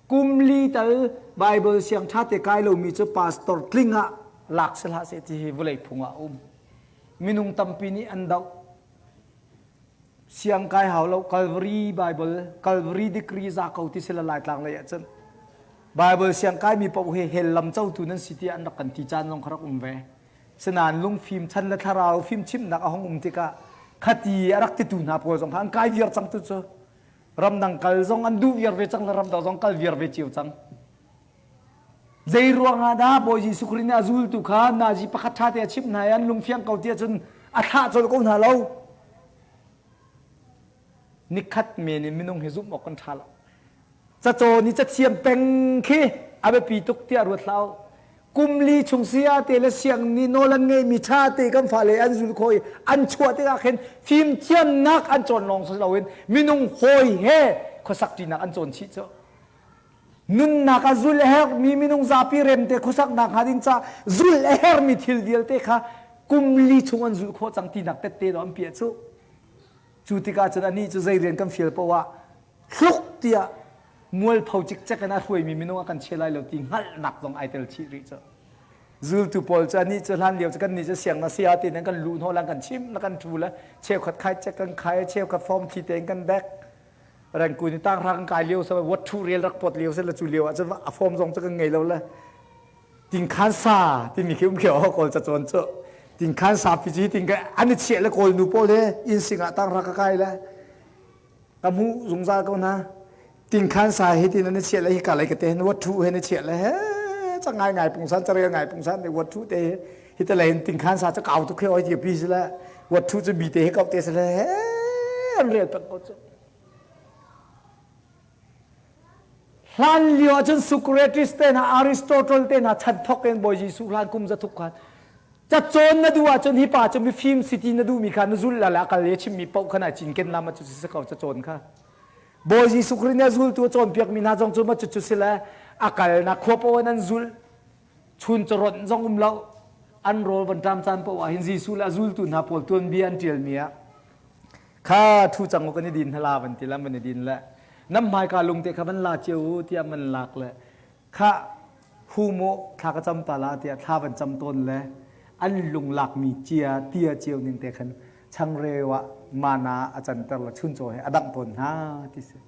kum li tal Bible siang ṭha te kai lomi cu pastor tling ah lak si hlah seh ti hi vawlei phung ah a um. Minung tampi nih an doh. Siang kai hau lo Calvary Bible, Calvary degree za ko ti si la Laitlang lei ah cun. Bible siang kai mi paoh hi hell lam cotu nan si tiah an rak kan ti caan zong kha rak um ve. Sinain lungfim chan le thlarau fimchimhnak a hung um tikah khati a rak titu hna pawl zong kha an kai viar cang tu cu ramdang kal zong an duh viar ve cang le ramdang zong kal viar ve cio cang. Zei ruangah dah Bawi Jesuh Khrih nih a zultu kha nazi pakhat ṭha te a chimh hna i an lungfiang ko tiah cun a thlah colh ko hna lo. Nikhat men in minung hi zumh awk kan ṭha lo. Cacawn i cathiam peng khi a biapi tuk tiah ruat hlah u. Kum li chung saya te le siang nih nawl an ngeihmi ṭha te kan fale an zul khawh i an chuah tikah khin fimthiamnak an cawn lawng si loin minung hawi he khuasak ṭinak an cawn chih cu. Nunnak ah zul a herhmi minung zapi remte khuasaknak hnga ding ca zul a herhmi thil vialte kha kum li chung an zulh khawh cang tinak tette dawh an piah cu. Cu tikah cun anih cu zei rian kan fial paoh ah hluk tiah mualpho cikcek in a hruaimi minung a kan chia lai lo ti hngalhnak zong ai tel chih rih cu. Zultu pawl cu anih cu hlan lio cu kan nih cu siang na sia ti nan kan luh hnawh lan kan chim na kan ṭhu le cheukhat khai cek kan khai cheukhat form thli tein kan dek rengkun i tanghra kan kai lio sa wat ṭhu rel rak pot lio se le cu lio ah cun a form zong cu kan ngei lo le tingkhan sa timi khi um khi o kawl cacawn cu tingkhan sa pi ci ting an i chiah le kawl nu pawl he inn sing ah tanghra ka kai le ka hmuh zungzal ko hna tingkhan sa hi tin an i chiah le hi ka lei ka te hin wat ṭhu he ni chiah le he ca ngai ngai pungsan carel ngai pungsan te wat ṭhu te hi te lei in tingkhan sa cu kau tuk he oi ti pi si le wat ṭhu cu bi te he kau te si le he an rel peng ko cu Hlan lio ahcun Socrates te hna, Aristotle te hna chan thawk in Bawi Jesuh hlan kum zathuk khan cacawn na duh ahcun hi pa cu mifim si ti na duhmi kha na zulh la le a kal i a chimmi paoh kha nai cinken la ma cu si ko cacawn kha. Bawi Jesuh Khrih nih a zultu a cawnpiakmi hna zong cu ma cucu si le a kalnak khua paoh in an zulh. Chun caronh zong um lo. An rawl van ṭam caan paoh ah hin Jesuh le a zultu hna pawl tuanbia an ṭialmi ah kha ṭhu cang u kan i din hna la van ti le van i din le nam hmaika lungte kha van la cio u tiah man lak le kha hu mu thla ka cam ta la tiah thla van cam tawn le an lung lakmi cia tia cio ning te khan changreu ah mana a canter le chuncaw he a dangh tawn hna ti si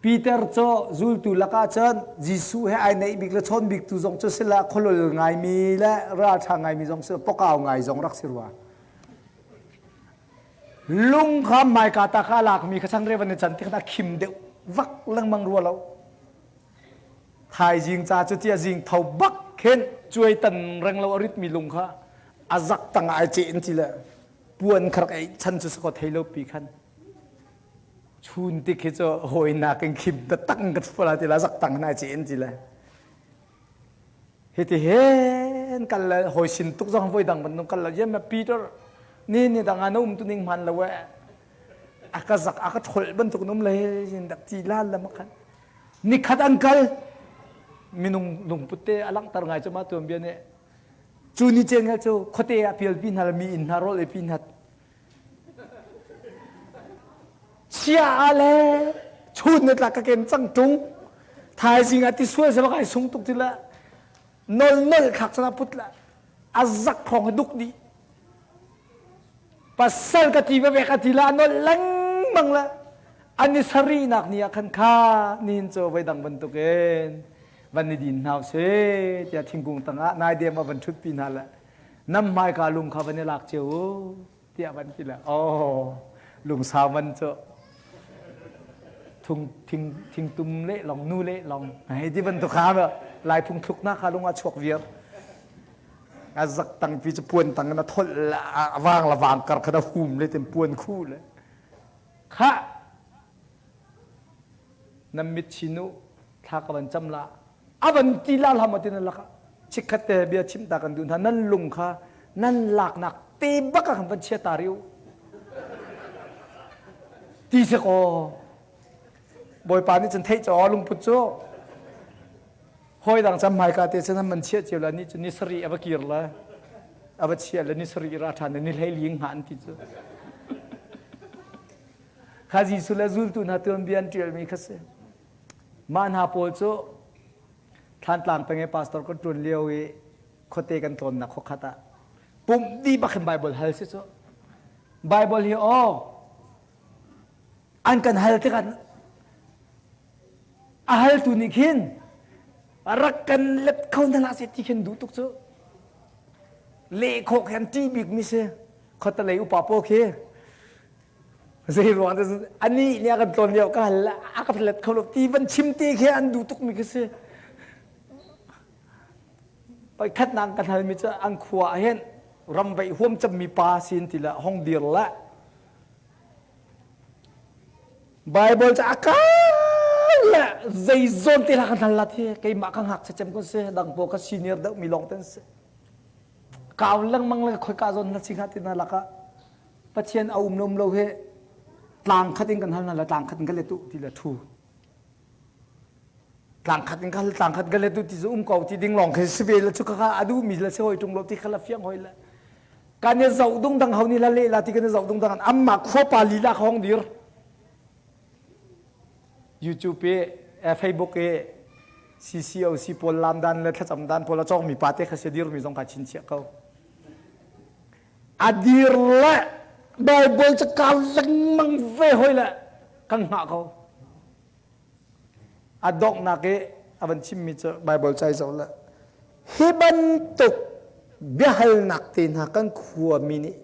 Peter cu zultu lakah cun Jesuh he ai naih bik le chawn bik tu zong cu si la khualul ngaimi le ralṭha ngaimi zong si pokau ngai zong rak si rua Lung kha hmaika ta kha a lakmi kha changreu an i can ti khan a khim deuh vak lengmang rua lo. Thaizing ca cu tiah zing tho bak khin cuai tan reng lo a ritmi lung kha a zak tang ai ceh in ti le puan kha rak ei chan cu sakaw thei lo pi khan chun tik hi cu hawi nak in khim ta tang ka fula ti la zak tang na ceh in ti le Hiti hen kal le hawi sin tuk zong voi dang bantuk kal lo yem Peter ni ni dang ah na um tu ning hman lo eh a ka zak a ka tholh bantuk num le hin dak ti lan le makhan nikhat an kal minung lungput te a langhter ngai cu ma tuan bia nih cu ni chen cu khuate ah pial pi hna le mi inn hna rawl ei pi hna. Chia ah le chun ne tla ka ken cang ṭung. Thaizing ah ti sual se bak ai sung tuk ti la. Nol nol thlak cana put la. A zak khong duk dih. Pasal ka ti ve ka ti la nol lengmang la. An i sarihnak ni ah khan kha nihin cu voi dang bantukin van i din hna usih tiah thingkung tangah naidem ah van ṭhutpi hna le nam hmaika lung kha van i lak cio u tiah van ti le oh lungsau man cu thung thing thingtum le long nu le long hei ti bantuk kha lai phung thluknak kha lung ah chuak viar a zak tang pi cu puan tang na thol a wang la wang kar kha na hum le ten puan khu le kha nan mit chin u thla ka van cam la a van ti la hlam tin laka chikkhat te bia chim ta kan duh hna nan lung kha nan laknak te bak ah kan van chia ta riu ti se ko bawipa nih cun theih caw lungput cu hoi dang cam hmaika te cun man chia cio la ni cu ni sari ava kir la ava chia le ni sari ra than ni hlei ling ha an ti cu Kha Jesuh le zultu hna tuanbia an ṭialmi kha si. Mah hna pawl cu Thlantlang peng i pastor kan ṭuan lio i khuate kan tlawnnak khuakhat ah pumh dih bak hin Baibal hal si cu. Baibal hi aw an kan hal tikah a haltu nih khin rak kan let kho hna hlah seh ti khin duh tuk cu. Leh khawh khi an ṭih bikmi si. Khuatelei upa pawl khi Zei ruang dah anih nih a kan tlawn lio ka hal a ka let kho lo ti van chim te khi an duh tukmi khi si. Pakhatnak kan halmi cu an khua ah hin ram veih huam cemmi pa sin ti le hong dir le Bible cu a kal le zei zawn te la kan hal lat hi keimah ka ngakchia cem kun si dang pawl ka senior deuh mi lawng ten si kau lengmang le khoi ka zawn na si hnga ti na lakah Pathian a um lo um lo hi tlang khat in kan hal hna le tlang khat in ka let u ti le thu. Tlang khat in ka hal tlang khat ka let u ti cu um ko ti ding lawng khi si ve le cu kha a duh mi le si hoi tung lo ti kha la fiang hoi le. Kan i zoh dung dang ho ni la le la ti kan i zoh dung dang amma khuapa lila ka hong dir. YouTube i Facebook i CCOC pawl lam dan le thlacam dan pawl a cawng mi pa te kha si dir mi zong ka chinchiah ko. A dir le Bible cu kau lengmang ve hoi le kan hngah ko. A donghnak i a van chimmi cu Bible cai zoh le hi bantuk biahalnak te hna kan khuami nih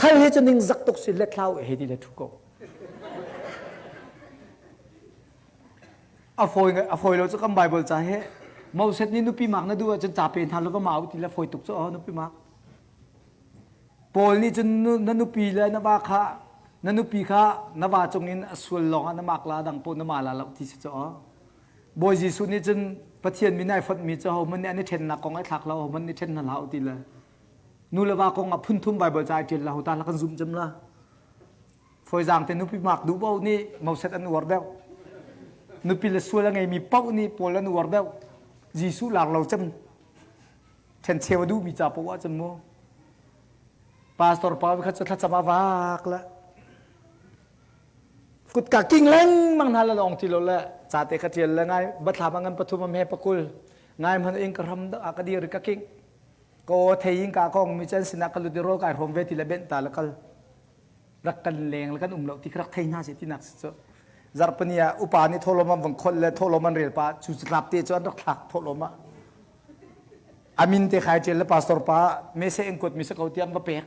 hal hi cu ningzak tuk si le thlau he ti le thu ko. A fawi a fawi lo cu kan Bible ca he Moses nih nupi mak na duh ahcun ca pe hna lo va mau ti le fawi tuk cu oh nupi mak. Paul nih cun na nupi le na va kha na nupi kha na va cungin a sual lawngah na mak la dang paoh na ma la lo ti si cu oh. Bawi Jesuh nih cun Pathian min ai fonhmi cu hohmanh nih an i ṭhennak kong ai thlak lo hohmanh nih ṭhen hna hlah u ti le nu le va kong ah phun thum Bible ca ai ṭial la ho ta la kan zumh cem la. Fawizaang te nupi mak duh paoh nih Moses an uar deuh. Nupi le sual a ngeimi paoh nih Paul an uar deuh. Jesuh lar lo cem. Ṭhencheu a duhmi ca paoh ahcun mu. Pastor pa kha cu thlacam a vak le kutka king lengmang hna le lawng ti lo le ca te ka ṭial le ngai bathlam a ngan pathum a hme pakul ngai hman in ka ram ah ka dir ka king ka aw thei in ka kong mi chan sinah ka lut i rawl kai hrawm ve ti le benh ta le kal rak kan leng le kan um lo ti kha rak thei hna seh tinak si cu zarhpini ah upa nih thawhlawm an vung kholh le thawhlawm an rel pa cu catlap te cu an rak thlak thawhlawm ah amin te khai ṭial le pastor pa mese in kuat mi sa ko tiang va pek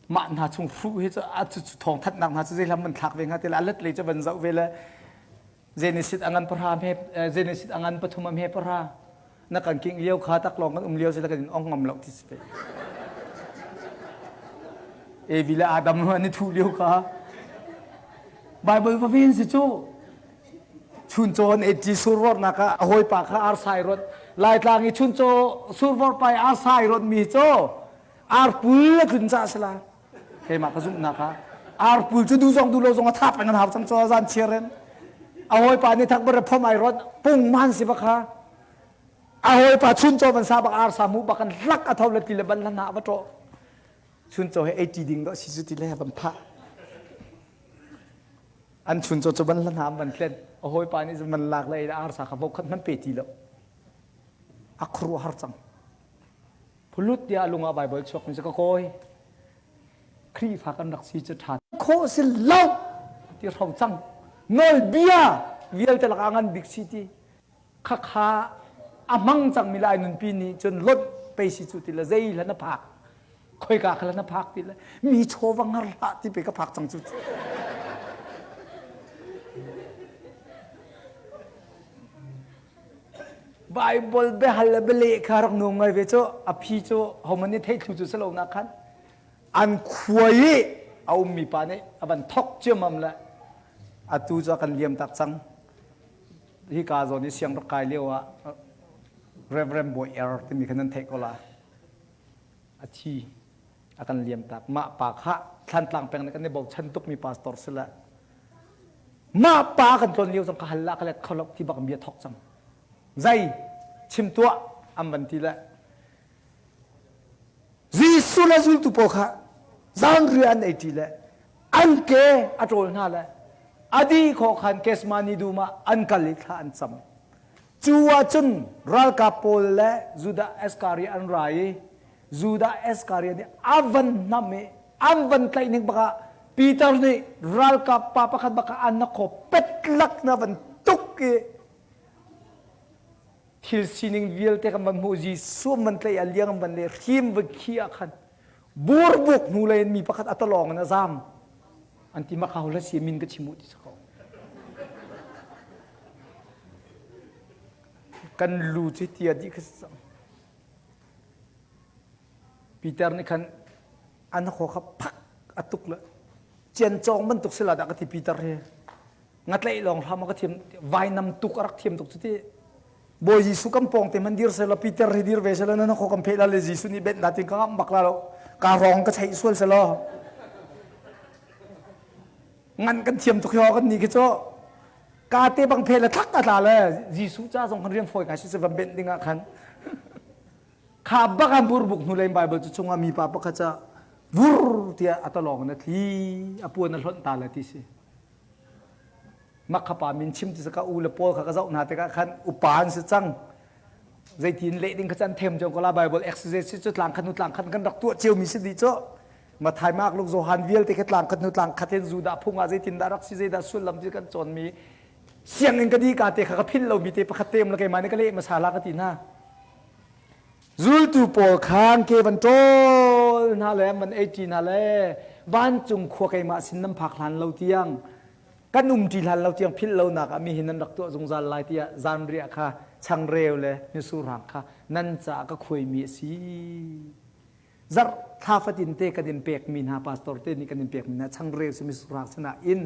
mah hna chung hruh hi cu a cu thawng thatnak hna cu zei hlam man thlak ve hnga ti le a let lei cu van zoh ve le Genesis a ngan pahra he Genesis a ngan pathum am he pahra na kan king lio kha tak lawng kan um lio si la kan in ong ngam lo ti si fe Evi le Adam an i thu lio kha Bible va vin si cu chuncaw an et survor nak ah a hawipa kha arsai rot Laitlang i chuncaw survor pai arsai rot mi cu arpul a tlun ca sila keimah ka zumhnak ah arpul cu du zong du lo zong a thap peng an hau cang cho zan chiar in a hawipa nih thak bar phom ai rot pung man si bak kha a hawipa chun chaw van sa bak ar sa mu bak kan hlak a tho le ti le ban hlan ha va to chun chaw he 80 ding do si cu ti le van phah. An chuncaw cu van hla hna an van tlen. A hawipa nih cun van lak le ei le arsa kha vokhat hmanh pe ti lo. A khuaruahhar cang. Phulut tiah a lung ah Baibal chuak mi cu ka kawi. Khrihfa kan rak si cu ṭha khawh si lo ti hro cang. Nawlbia vialte lakah ngan bik si ti. Khakha a hmang cangmi lai nunpi nih cun lonh pei si cu ti le zei hla na phak khoika kha na phak ti le mi chaw va ngar hlah ti pe ka phak cang cu. Bible biahal le bialeh kha rak nuam ngai ve cu a phi cu homan nih theih thlu cu si lo nak khan an khua i a ummi pa nih a van thok ciammam le atu cu a kan liam tak cang. Hika zawn i siang rak kai lio ah Reverend Bawi Er timi kha nan theih ko la. A thi a kan liam tak. Mah pa kha Thlantlang peng nih kan i bochan tukmi pastor si le mah pa kan tlawn lio zong ka hal la ka let kho lo ti bak bia thok cang. Zei chim tuah an van ti le Jesuh le zultu pawl kha zanriah an ei ṭi le an ke a ṭawl hna le a dih khawh khan Gethsemane dum ah an kal i thla an cam. Cu ahcun ralkap pawl le Judah Iskariot an ra i Judah Iskariot nih a van hnam i an van tlaih ning bakah Peter nih ralkap pa pakhat bakah an na khaw petlak na van tuk i thil sining vialte kan van hmuh Jesuh man tlaih ah liang van le hrim va khi ah khan burbuk hnu lei in mi pakhat a talawng in a zam an ti makau la si min ka chim u ti ko kan lu cu tia dih kha cang Peter nih khan an kho kha phak a tuk le cian cawng bantuk sila dah ka ti Peter hi ngatlaih lawng hram a ka thiam vainam tuk a rak thiam tuk cuti Bawi Jesuh kan pawng te man dir sela Peter hi dir ve sela nan kho kan pheh la le Jesuh nih benh na tin ka ngam bak la lo ka rong ka cheih sual selaw ngan kan thiam tuk hi kan ni khi cu ka te bang phe le thak a tla le Jesuh ca zong kan rian fawi ngai si se van benh ding ah khan kha bak an burbuk hnu lei Bible cu chungah mi pa pakhat ca vur tiah a talawng in a thli a puan a hlonh ta le ti si Makhapa min chim ti ka u le pawl kha ka zoh hna tikah khan upa an si cang. Zeitin leh ding kha can them cio ko la Bible exegesis cu tlang khat hnu tlang khat kan rak tuah cio mi si dih cu. Mathai Mark Luke Johan vialte kha tlang khat hnu tlang khat in Judah phung ah zeitin dah rak si zeidah sullam ti kan cawn mi sianginn ka di ka te kha ka philh lo mi te pakhat te um la keimah nih ka leh hmasa la ka ti hna. Zultu pawl khan ke van ṭawl hna le man ei ṭi hna le vancung khua keimah sin nan phak hlan lo tiang kan um ṭi hlan lo tiang philh lonak ah mi hi nan rak tuah zungzal lai tiah zanriah kha changreu le misurhang kha nan caah ka khuaimi a si. Zarh thla fatin te kan in pekmi hna pastor te nih kan in pekmi hna changreu si misurhang sinah in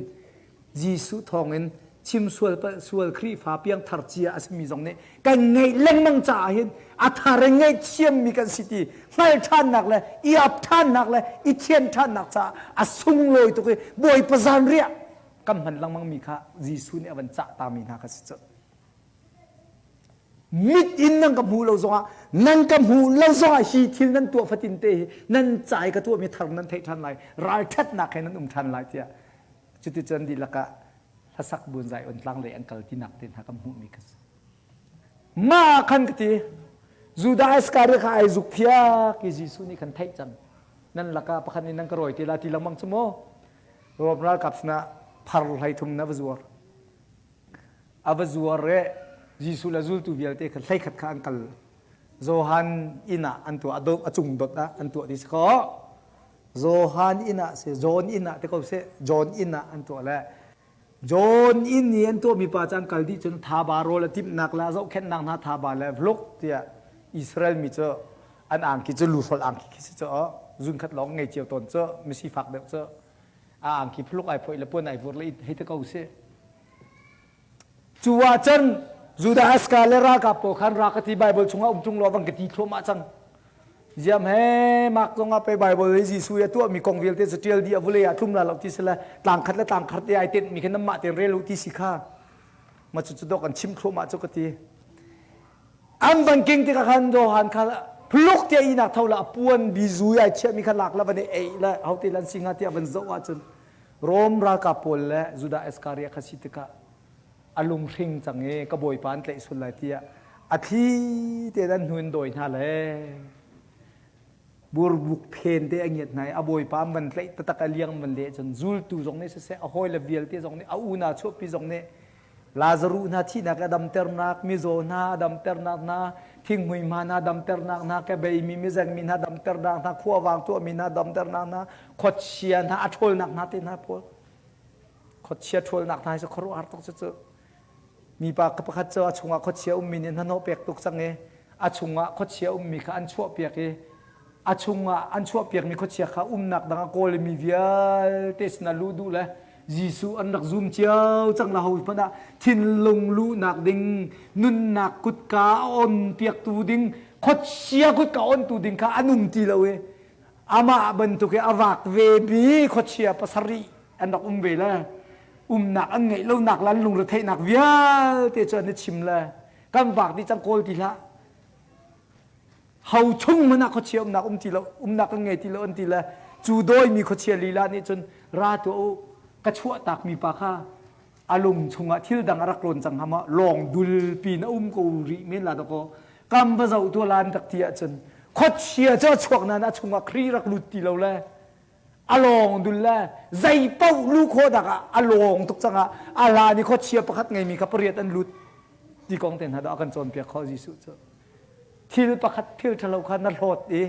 Jesuh thawngin chim sual sual Khrihfa piangthar cia a simi zong nih kan ngeih lengmang caah hin a thar in ngaihthiammi kan si ti hngal ṭhannak le i ap ṭhannak le i thian ṭhannak caah a sunglawi tuk i Bawipa zanriah kan hman lengmang mi kha Jesuh nih a van cah tami hna kha si cu. Mit in nan ka hmuh lo zongah nan ka hmuh lo zongah hi thil nan tuah fatin te hi nan ca i ka tuahmi thar nan theih ṭhan lai ralṭhatnak he nan um ṭhan lai tiah Cuticun dihlak ah hlasak buin Zion tlang lei an kal tinak te hna kan hmuhmi kha si. Mah khan ka ti, Judah Iskariot kha ai zuk phiak i Jesuh nih khan theih cang. Nan lakah pakhat nih nan ka rawi te la ti lengmang cu maw? Rom ralkap sinah phar hlei thum na va zuar. A va zuar i Jesuh le zultu vialte kha hleikhat kha an kal. Johan inn ah an tuah, a cung dot ah an tuah ti si kaw Johan inn ah si John inn ah ti ko seh John inn ah an tuah le John inn i an tuahmi pa cu an kal dih cun thaba rawl a timhnak le a zohkhenhnak hna thaba le vluk tiah Israel mi cu an angki cu luhrolh angki khi si cu zunkhat lawng ngei cio tawn cu misifak deuh cu a angki phluk ai phoih le puan ai vur le hei ti ko sih Cu ahcun Judah Iskar le ralkap pawl khan ra ka ti Bible chungah um ṭung law van ka ti thluahmah cang. Ziam he mak zongah pei Bible i Jesuh i a tuahmi kong vialte cu ṭial dih a vulei ah tlum la lo ti si le tlang khat le tlang khat te ai tenhmi kha nanmah tein rel u ti si kha. Ma cu cu dawk an chim thluahmah cu ka ti. An van king tikah khan Johan kha phluk tiah ihnak tho la a puan bizu ai chiahmi kha lak la van i ei le hote lan si hnga tiah van zoh ahcun. Rom ralkap pawl le Judah Iskariot kha si tikah a lunghring cang i ka bawipa an tlaih sul lai tiah a thli tein an hnu in dawi hna le burbuk phen te a ngiat hna i a bawipa an van tlaih taktak a liang an van leh cun zultu zong nih siseh a hawile vialte zong nih a unau chuahpi zong nih Lazaruh hna thihnak a damternak, mizaw hna a damternak hna, thinghmui hma hna damternak hna, kebeimi mizengmi hna damternak hna, khuavang tuahmi hna damternak hna, khuachia hna a ṭhawlnak hna te hna pawl. Khuachia ṭhawlnak hna hi cu khuaruahhar tuk cu mipa pakhat cu a chungah khuachia ummi nih hnahnawh pek tuk cang i a chungah khuachia ummi kha an chuahpiak i a chungah an chuahpiakmi khuachia kha umnak dang a kawl i mi vialte sinah luh duh le Jesuh an rak zum cio cang la ho hmanh ah thinlung luhnak ding nunnak kutka a on piaktu ding khuachia kutka ontu ding kha an um ti lo i amah bantuk i a vak ve mi khuachia pasarih an rak um ve le umnak an ngeih lonak le an lungretheihnak vialte cu an i chim le kan vak dih cang kawl ti hlah ho chung hmanh ah khuachia umnak um ti lo umnak kan ngei ti lo an ti le cu dawimi khuachia lila nih cun ra tuah u ka chuahtak mi pa kha a lung chungah thil dang a rak rawn cang hama lawng dul pin a um ko rih men la dakaw kam va zoh tu lan rak ti ahcun khuachia cu a chuak nain a chungah Khrih rak lut ti lo le a lawng dul le zei paoh lu khawh dak ah a lawng tuk cang ah a hlan i khuachia pakhat ngeimi kha pariat an lut ti kong te hna dah a kan cawnpiak khawh Jesuh cu thil pakhat thil ṭhalo kha na hlawt i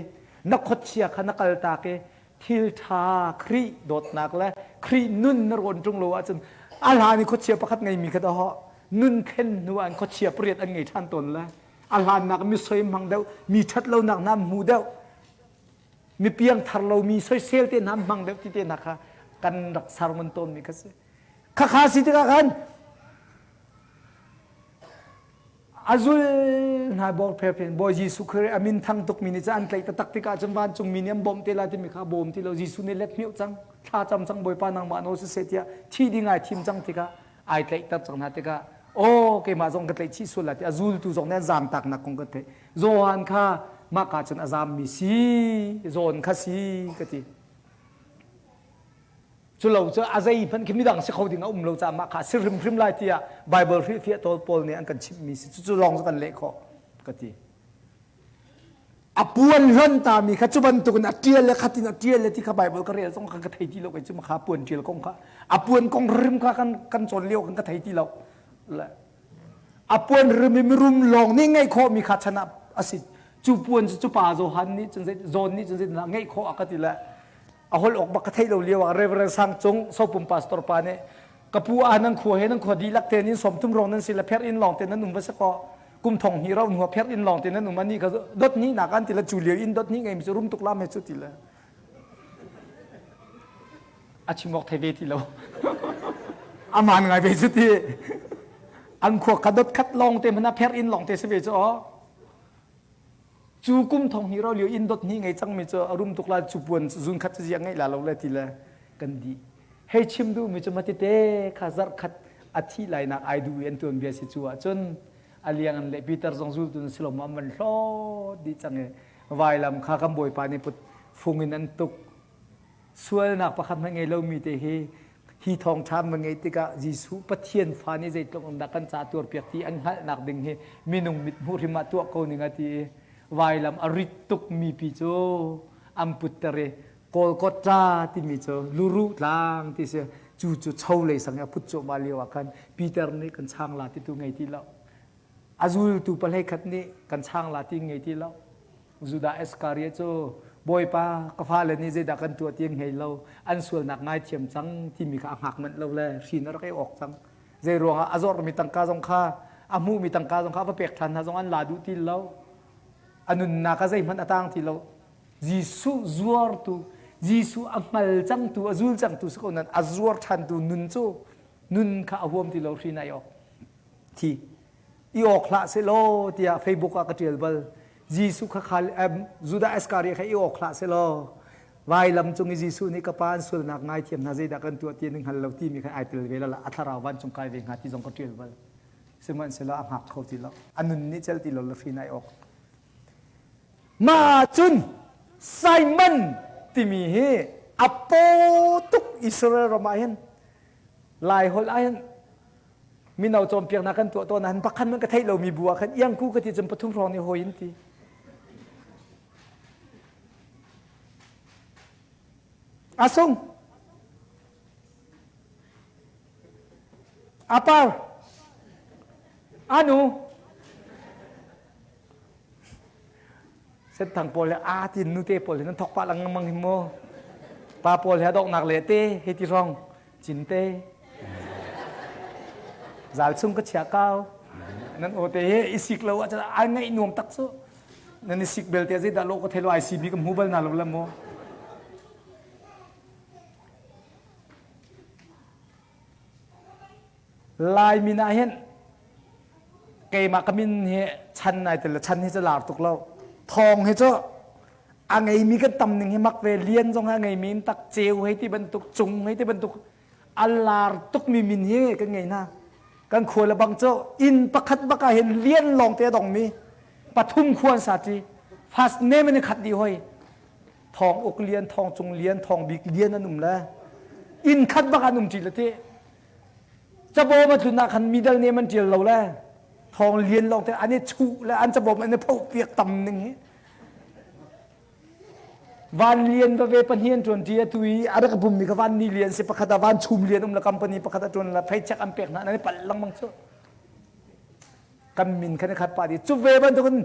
na khuachia kha na kaltak i thil ṭha Khrih dawtnak le Khrih nun na rawn ṭung lo ahcun a hlan i khuachia pakhat ngeimi kha dah nun thlen hnu ah khuachia pariat an ngei ṭhan tawn le a hlannak mi soi hmang deuh mi ṭhat lonak hna hmu deuh mi piangthar lomi soisel te hna hmang deuh ti te hna kha kan rak sermon tawnmi kha si khakha si tikah khan a zul hna bawk pherphen Bawi Jesuh Khrih a min thang tuk mi nih cun an tlaih taktak tikah cun vancung mi nih an bawmh te lai timi kha bawm ti lo Jesuh nih let hmiuh cang thla cam cang Bawipa nangmah nawl siseh tiah thi ding ai thim cang tikah ai tlaihter cang hna tikah aw keimah zong ka tlaih chih sual lai ti a zultu zong nih an zaam taknak kong ka theih Johan kha mahka cun a zaammi si John kha si ka ti Culo cu a zei hmanh khi midang si kho ding a um lo caah mah kha a si hrimhrim lai tiah Bible hrilhfiah tawl pawl nih an kan chimhmi si. Cucu lawng cu kan leh khawh ka ti. A puan hlonh tami kha cu bantukin a ṭial le khatin a ṭial le ti kha Bible ka rel zong kha ka thei ti lo kei cu kha puan ṭial kong kha a puan kong rim kha kan kan cawn lio kan ka thei ti lo. A puan rim i mirum lawng nih ngeih khawhmi kha chan ah a si. Cu puan cu cu pa Johan nih cun John nih cun zeitindah ngeih khawh a ka ti le a holh awk bak ka theih lo lio ah Reverend Sang Cung Sopum pastor pa nih ka pu ah nan khua he nan khua dihlak te in sawmthum rong nan si le pher in lawng te nan um va si kaw kum thong hnih ro hnu pher in lawng te nan um ani ka dot hnih nak an ti le cu lio in dot hnih ngei mi cu rum tuk lam he cu ti le a chim awk thei ve ti lo aman ngai ve cu ti an khua ka dot khat lawng te hmana pher in lawng te si ve cu aw Cu kum thong hnih ro lio inn dot hnih ngei cangmi cu a rum tuk la cu puan zun khat cu ziah ngeih la lo le ti le kan dih. Hei chim duhmi cu matite kha zarh khat a thih lainak ai duh i an tuanbia si cu ahcun a liang an le Peter zong zultu na si lo maw an van hlawt dih cang i vailam kha kan bawipa nih put fung in an tuk Sualnak pakhat hmanh ngei lomi te hi hi thawngṭha an va ngeih tikah Jesuh Pathian fa nih zeitluk in dah kan ca tuarpiak ti an hngalhnak ding hi minung mithmuh hrim ah tuah ko ning a ti i vailam a rit tukmi pi cu an putter i Golgotha timi cu luruh tlang ti si cu cu cho lei sang i a put cuahmah lio ah khan Peter nih kan chang la ti tu ngei ti lo a zultu pahlei khat nih kan chang la ti ngei ti lo Judah Iskariot cu Bawipa ka fale nih zeidah kan tuah ti an ngei lo an sualnak ngaithiam cang timi kha a hngak manh lo le hri na rak i awk cang zei ruangah a zormi tangka zong kha a hmuhmi tangka zong kha a va pek ṭhan hna zong an la duh ti lo a nunnak ah zeihmanh a tang ti lo Jesuh zuartu Jesuh a hngal cangtu a zul cangtu si ko nan a zuar ṭhantu nun cu nun kha a huam ti lo hri na i awk thi i awk hlah selaw tiah Facebook ah ka ṭial bal. Jesuh kha kha Judah Iskariot kha i awk hlah selaw vailam cung i Jesuh nih ka pa an sualnak ngaithiam hna zeidah kan tuah ti an hngal lo timi kha ai tel ve la a thlarau vancung kai ve hnga ti zong ka ṭial bal. Sihmanhsehlaw a hngak kho ti lo. A nun nih cel ti lo le hrin ai awk. Mah cun Simon timi hi a paw tuk Israel ram ah hin Lai holh ah hin mino cawnpiaknak kan tuah tawn ah pakhat man ka theih lomi bu ah khan iangku ka ti cun pathum hrawng nih hawi in ti. Asung Apar Anu Senthang pawl le aa tin nute pawl hi nan thok pah lengmang hi mu. Pa pawl he donghnak le te hei ti hrawng cinte. Zal chung ka chia kau. Nan aw te he i sik lo ahcun ai ngaih nuam tak cu. Nan i sik belte zeidah lo ka thei lo ai si mi ka hmu bal na lo la mu. Lai min ah hin keimah ka min hi chan nai tel chan hi cu lar tuk lo. Thawng hi cu a ngeimi kan tam ning hi mak ve lian zong a ngeimi in tak ceu hei ti bantuk cung hei ti bantuk a lar tukmi min hi kan ngei hna. Kan khua le bang cu inn pakhat bak ah hin lian lawng te a dongmi pathum khua an sa ti. First name in khat dih hoi. Thawng Uk Lian, Thawng Cung Lian, Thawng Bik Lian an um le inn khat bak an um ṭi le ti. Cabawm a tlun ah khan middle name an ṭial lo le Thawng Lian lawng te an i chuh le an cabawm an i phoh piak tam ning hi. Van Lian va ve pahnih an ṭuan ṭi atu i a rak bummi kha Van Ni Lian si pakhat ah Van Chum Lian um le company pakhat a ṭuan le paycheck an pek hna an i palh lengmang cu. Kan min khan i khat pah dih. Cu ve bantukin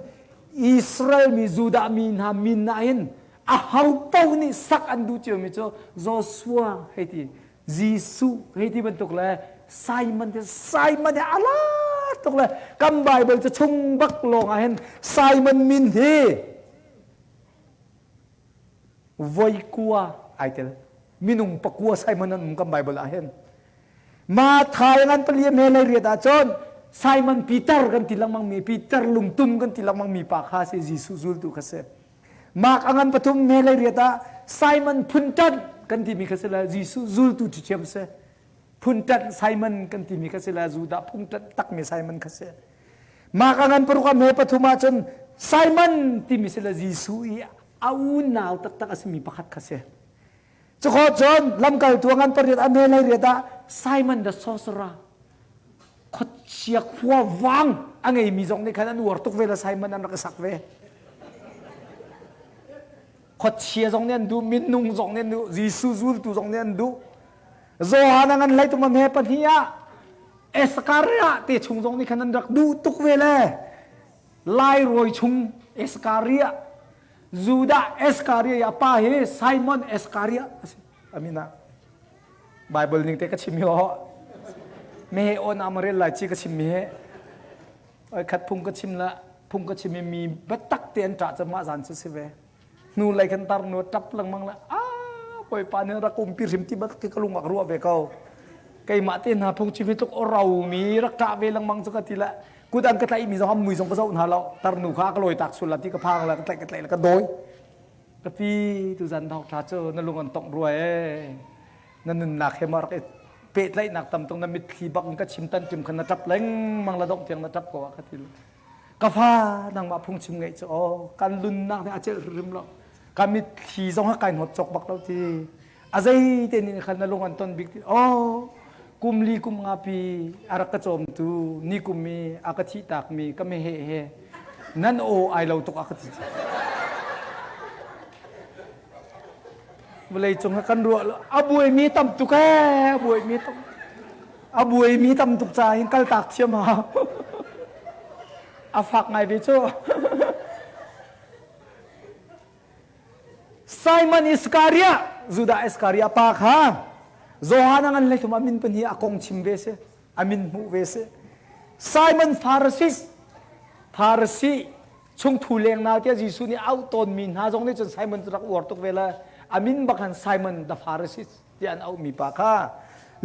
Israel mi Judah mi hna min ah hin aho paoh nih sak an duh ciomi cu Joshua hei ti Jesuh hei ti bantuk le Simon te Simon hi a lar tuk le kan Bible cu chung bak lawng ah hin Simon min hi voi kua ai tel minung pakua Simon an um kan Bible ah hin Mathai ngan pali me lei riat ah cun Simon Peter kan ti lengmang mi Peter lungtum kan ti lengmang mi pa kha si Jesuh zultu kha si Mark a ngan pathum me lei riat ah Simon phunṭanh kan timi kha si le Jesuh zultu ṭhiṭhiam si phunṭanh Simon kan timi kha si le Judah phungṭanh takmi Simon kha si Mark a ngan paruk ah me pathum ah cun Simon timi si le Jesuh i a unau taktak a simi pakhat kha si Cukhawh cun lamkaltu a ngan pariat a me lei riat ah Simon the sorcerer khuachia khuavang a ngeimi zong nih khan an uar tuk ve le Simon an rak i sak ve. Khuachia zong nih an duh, minung zong nih an duh, Jesuh zultu zong nih an duh. Johan a ngan hlei tum a hme pahnih ah Eskaria te chung zong nih khan an rak duh tuk ve le Lai rawi chung Eskaria Judah Iskariot i a pa hi Simon Iskariot a si. Amin ah. Bible ning te ka chim hi ho. Me on amarel lai chi ka chim mi he. Oi khat phung ka chim la phung ka chim mi biatak te an ṭah cu mah zan cu si ve. Hnu lei kan tar nu ṭap lengmang le a bawipa nih rak umpi hrim ti bat ka lung ak ruah ve ko. Keimah te hna phung chim hi tluk ro mi rak ṭah ve lengmang cu ka ti le kut an ka tlaihmi zong an mui zong ka zoh hna lo tarnu kha ka lawi tak sul la ti ka phang la ka tlaih ka tlaih la ka dawi ka pi tuzan thawk tha cu na lung an tongh rua ee na nunnak he ma rak i pehtlaihnak tam tung na mitthli bak in ka chim tan tim khan na tap lengmang la dongh tiang na tap ko ah ka ti ka fa nangmah phungchim ngeih cu aw kan lunnak nih a celh hrim lo ka mitthli zong ha kai hnawt cawk bak lo ti a zei te nih khan na lung an ton bik ti oh kum li kum nga pi a rak ka cawmtu ni kum i a ka thih tak mi ka me he he nan aw ai lo tuk a ka ti vawlei cung kan ruah lo a buai mi tam tuk ee a buai mi tam a buai mi tam tuk ca hin kal tak thiam ha a fak ngai ve cu Simon Iskariot, Judah Iskariot pa kha Johan a ngan hlei thum a min pan hi a kong chim ve si, a min hmuh ve si. Simon Pharisees, Pharisee chungthu lengnal tiah Jesuh nih auh tawnmi hna zong nih cun Simon cu rak uar tuk ve le a min bak han Simon the Pharisees tiah an auhmi pa kha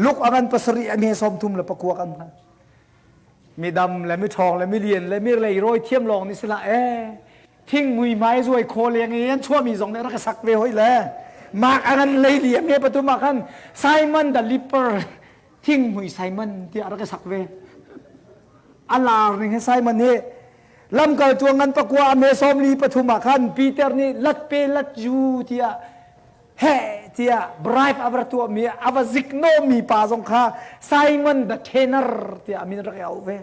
Luke a ngan pasarih a me sawm thum le pakua kan hngal. Midam le miṭhawng le milian le mi leirawi thiam lawng nih si hlah ee thing muihmai zuai khaw leng i an chuahmi zong nih rak sak ve hoi le mak a ngan lei li a me patum ah khan Simon the leper thing mui Simon tiah rak sak ve a lar ning hi Simon hi lamkaltu ngan pakua a me sawm li pathum ah khan Peter nih lat pe lat ju tiah. Heh tiah bribe a va tuahmi a va ziknawhmi pa zong kha Simon the Tanner tiah a min rak i auh ve.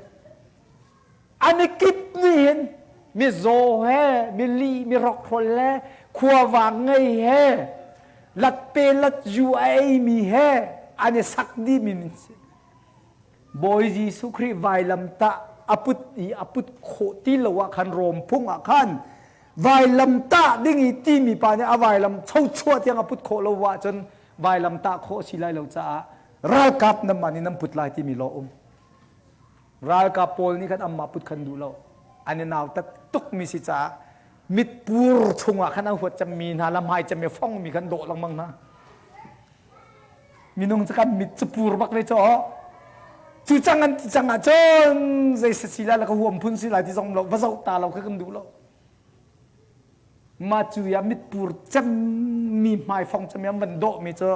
An i kip nih hin mizaw he, mili, mihrokhrol he, khuavang ngei he, latpe latzu a eimi he an i sak dihmi min si. Bawi Jesuh Khrih vailamtah a put i a put khawh ti lo ah khan Rom phung ah khan vailamtah ding i timi pa nih a vailam chochuah tiang a put khawh lo ahcun vailamtah khawh a si lai lo caah ralkap nan nih nan put lai timi law um. Ralkap pawl nih khan anmah put khan duh lo. An i nautat tukmi si caah mitpur chungah khan an huat cemmi hna le hmai cemmi fongmi khan dawh lengmang hna. Minung cu kan mit cu pur bak ve caw. Cu cang an ti cang ahcun zei si lai le ka huam phun si lai ti zong lo va zoh ta lo kha kan duh lo. Mah cu ya mitpur cemmi hmaifong cemmi an van dawhmi cu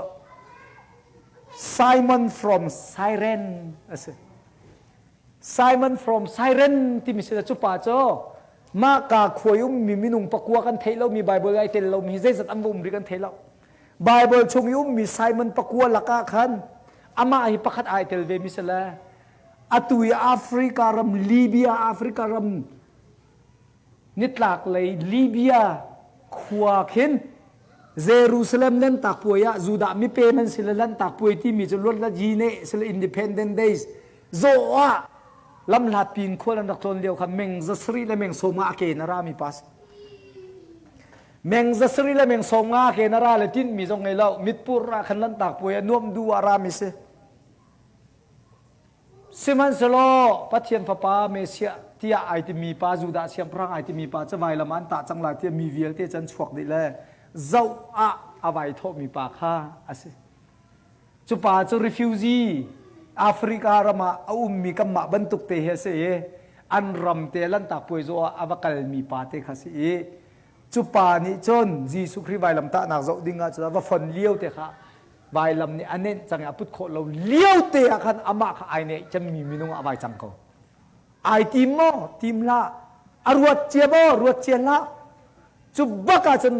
Simon from Cyrene a si. Simon from Cyrene timi si cu pa cu mah ka khuai ummi minung pakua kan theih lomi Bible ai tel lomi zeizat an va um rih kan thei lo. Bible chung i ummi Simon pakua lakah khan amah hi pakhat ai tel ve mi si le atu i Africa ram Libya Africa ram nitlak lei Libya khua khin Jerusalem Lanhtak Puai ah Judah mipem an si le Lanhtak Puai timi cu luat yine si le Independent Days zawh ah lamhlat pin khual an rak tlawn lio kha meng 7 le meng 10 a ke in a rami pa si. Meng 7 le meng 50 ke na ra le tinhmi zong ngei lo mitpur ah khan Lanhtak Puai ah nuam du ah rami si. Sihmanhsehlaw Pathian Fapa Messiah tiah ai timi pa Judah siangpahrang ai timi pa cu vailam ah an tah cang lai tiah mi vialte cu an chuak dih le zoh ah a vai thawhmi pa kha a si. Cu pa cu refugee Africa ram ah a ummi kanmah bantuk te hi a si i an ram te Lanhtak Puai zawh ah a va kalmi pa te kha a si i cu pa nih cun Jesuh Khrih vailamtahnak zoh ding ah cun a va fon lio te kha vailam nih a nenh cang i a put khawh lo lio te ah khan amah kha ai neih cemmi minung ah a vai cang ko. Ai tim maw? Tim hlah. A ruat cia maw? Ruat cia hlah. Cu bak ah cun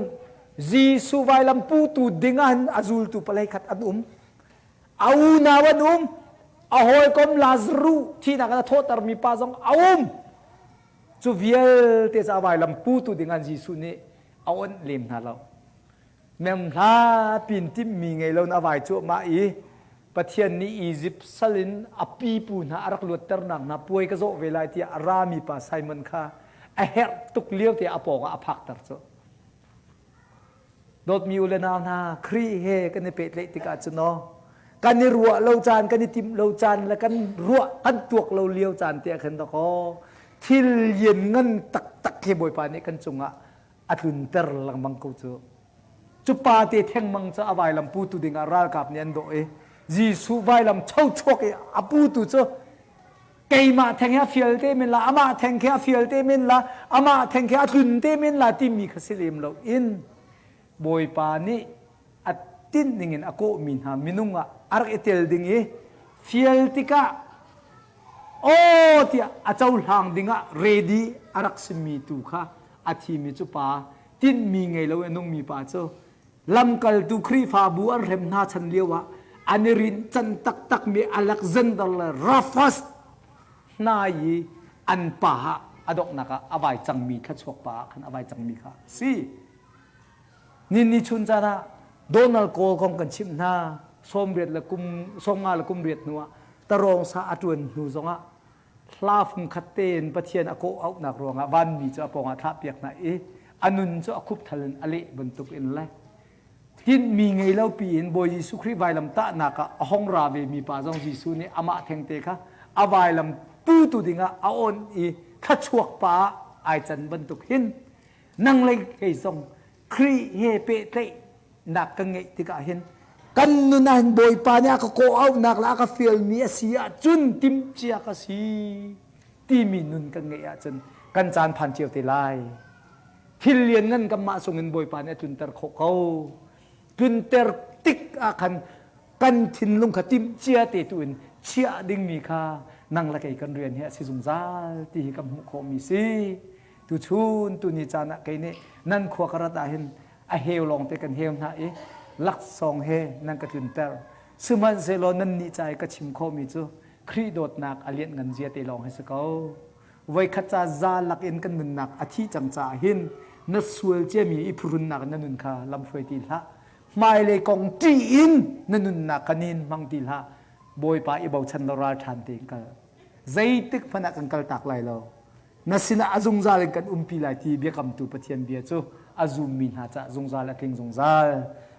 Jesuh vailam putu ding ah hin a zultu palei khat an um. A unau an um. A hawikom Lazaruh thihnak in a thawhtermi pa zong a um. Cu vialte cu a vailam putu ding ah Jesuh nih a onh lem hna lo. Memhla pin timhmi ngei lo in a vai cuahmah i Pathian nih Izipt sal in a pipu hna a rak luatternak hna puai ka zawh ve lai tiah a rami pa Simon kha a herh tuk lio te a pawngah a phakter cu. Dawtmi u le nau hna, Khrih he kan i pehtlaih tikah cun aw, kan i ruah lo caan, kan i timh lo caan le kan ruah kan tuak lo lio caan te ah khan dakaw thil lian ngan taktak he Bawipa nih kan cungah a tlunter lengmang ko cu. Cu pa te thengmang cu a vailam putu dingah ralkap nih an dawh i Jesuh vailam chochuak i a putu cu keimah theng hi a fial te men la amah theng khi a fial te men la amah theng khi a tlun te men la timi kha si lem lo in Bawipa nih a tinh ningin a kawhmi hna minung ah a rak i tel ding i fial tikah aw tiah a cohlang dingah ready a rak simi tu kha a thimi cu pa tinhmi ngei lo i a nungmi pa cu lamkaltu Khrihfabu an hrem hna chan lio ah an i rinh can taktakmi Alexander le Rufus hna i an pa ah a donghnak ah a vai cangmi thluachuak pa ah khan a vai cangmi kha si. Ninni chun caan ah Donald Kawl kong kan chimh hna 80 le kum 50 le kum riat hnu ah tarawng sa a ṭuan hnu zongah hla fungkhat tein Pathian a kawh auhnak ruangah vanmi cu a pawngah thlahpiak hna i a nun cu a khupthal in a leh bantuk in le tinhmi ngei lo piin Bawi Jesuh Khrih vailam tahnak ah a hong ra ve mi pa zong Jesuh nih amah thengte kha a vailam putu dingah a onh i thluachuak pa ah ai can bantuk hin nang le kei zong Khrih he pehtlaihnak kan ngeih tikah hin kan nun ah hin Bawipa nih a ka kawh auhnak le a ka fialmi a si ahcun timhcia ka si timi nun kan ngeih ahcun kan caan phan cio te lai. Thil lianngan kanmah sungin Bawipa nih a tlunter khawh ko. Tlunter tik ah khan kan thinlung kha timhcia te tu in chiah dingmi kha nang le kei kan rian hi a si zungzal ti hi kan hmuh khawhmi si. Tuchun tuni caan ah kei nih nan khua ka rat ah hin a heu lawng te kan heu hna i. Laksawng he nan ka tlunter. Sihmanhsehlaw nannih ca i ka chim khawhmi cu Khrih dawtnak a lianhngan zia te lawng hi si ko. Voikhat ca za lak in kan nunnak a thih cang caah hin na sual ciami i phuhrunnak in na nun kha lamhruai ti hlah. Hmailei kong ṭih in na nunnak kha nin hmang ti hlah. Bawipa i bochan law ral ṭhan tein kal. Zeitik hmanh ah kan kal tak lai lo. Na sinah a zungzal in kan umpi lai ti biakamtu Pathian bia cu a zummi hna caah zungzal a tling zungzal.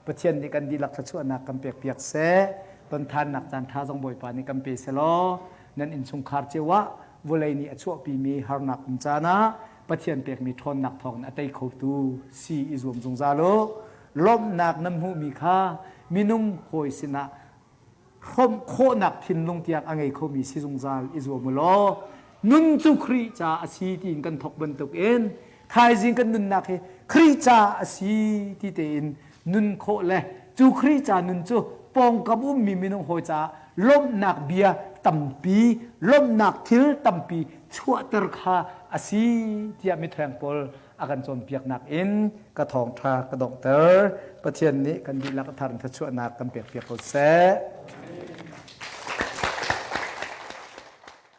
Pathian nih kan dihlak thluachuahnak kan pekpiak seh. Tonthannak caan ṭha zong Bawipa nih kan pe selaw nan innchungkhar cio ah vawlei nih a chuahpimi harnak um caan ah Pathian pekmi ṭhawnnak thawngin a tei khotu si i zuam zungzal u. Lawmhnak nan hmuhmi kha minung hawi sinah hrawmh khawhnak thinlung tiang a ngei khomi si zungzal i zuam u law nun cu Khrih ca a si tiin kan thawk bantukin thaizing kan nunnak hi Khrih ca a si ti tein nun khawh le cu Khrih ca nun cu pawngkam ummi minung hawi caah lawmhnak bia tampi lawmhnak thil tampi chuahter kha a si tiah mithiang pawl a kan cawnpiaknak in ka thawngṭha ka donghter. Pathian nih kan dihlak a thar in thluachuahnak kan pekpiak ko seh.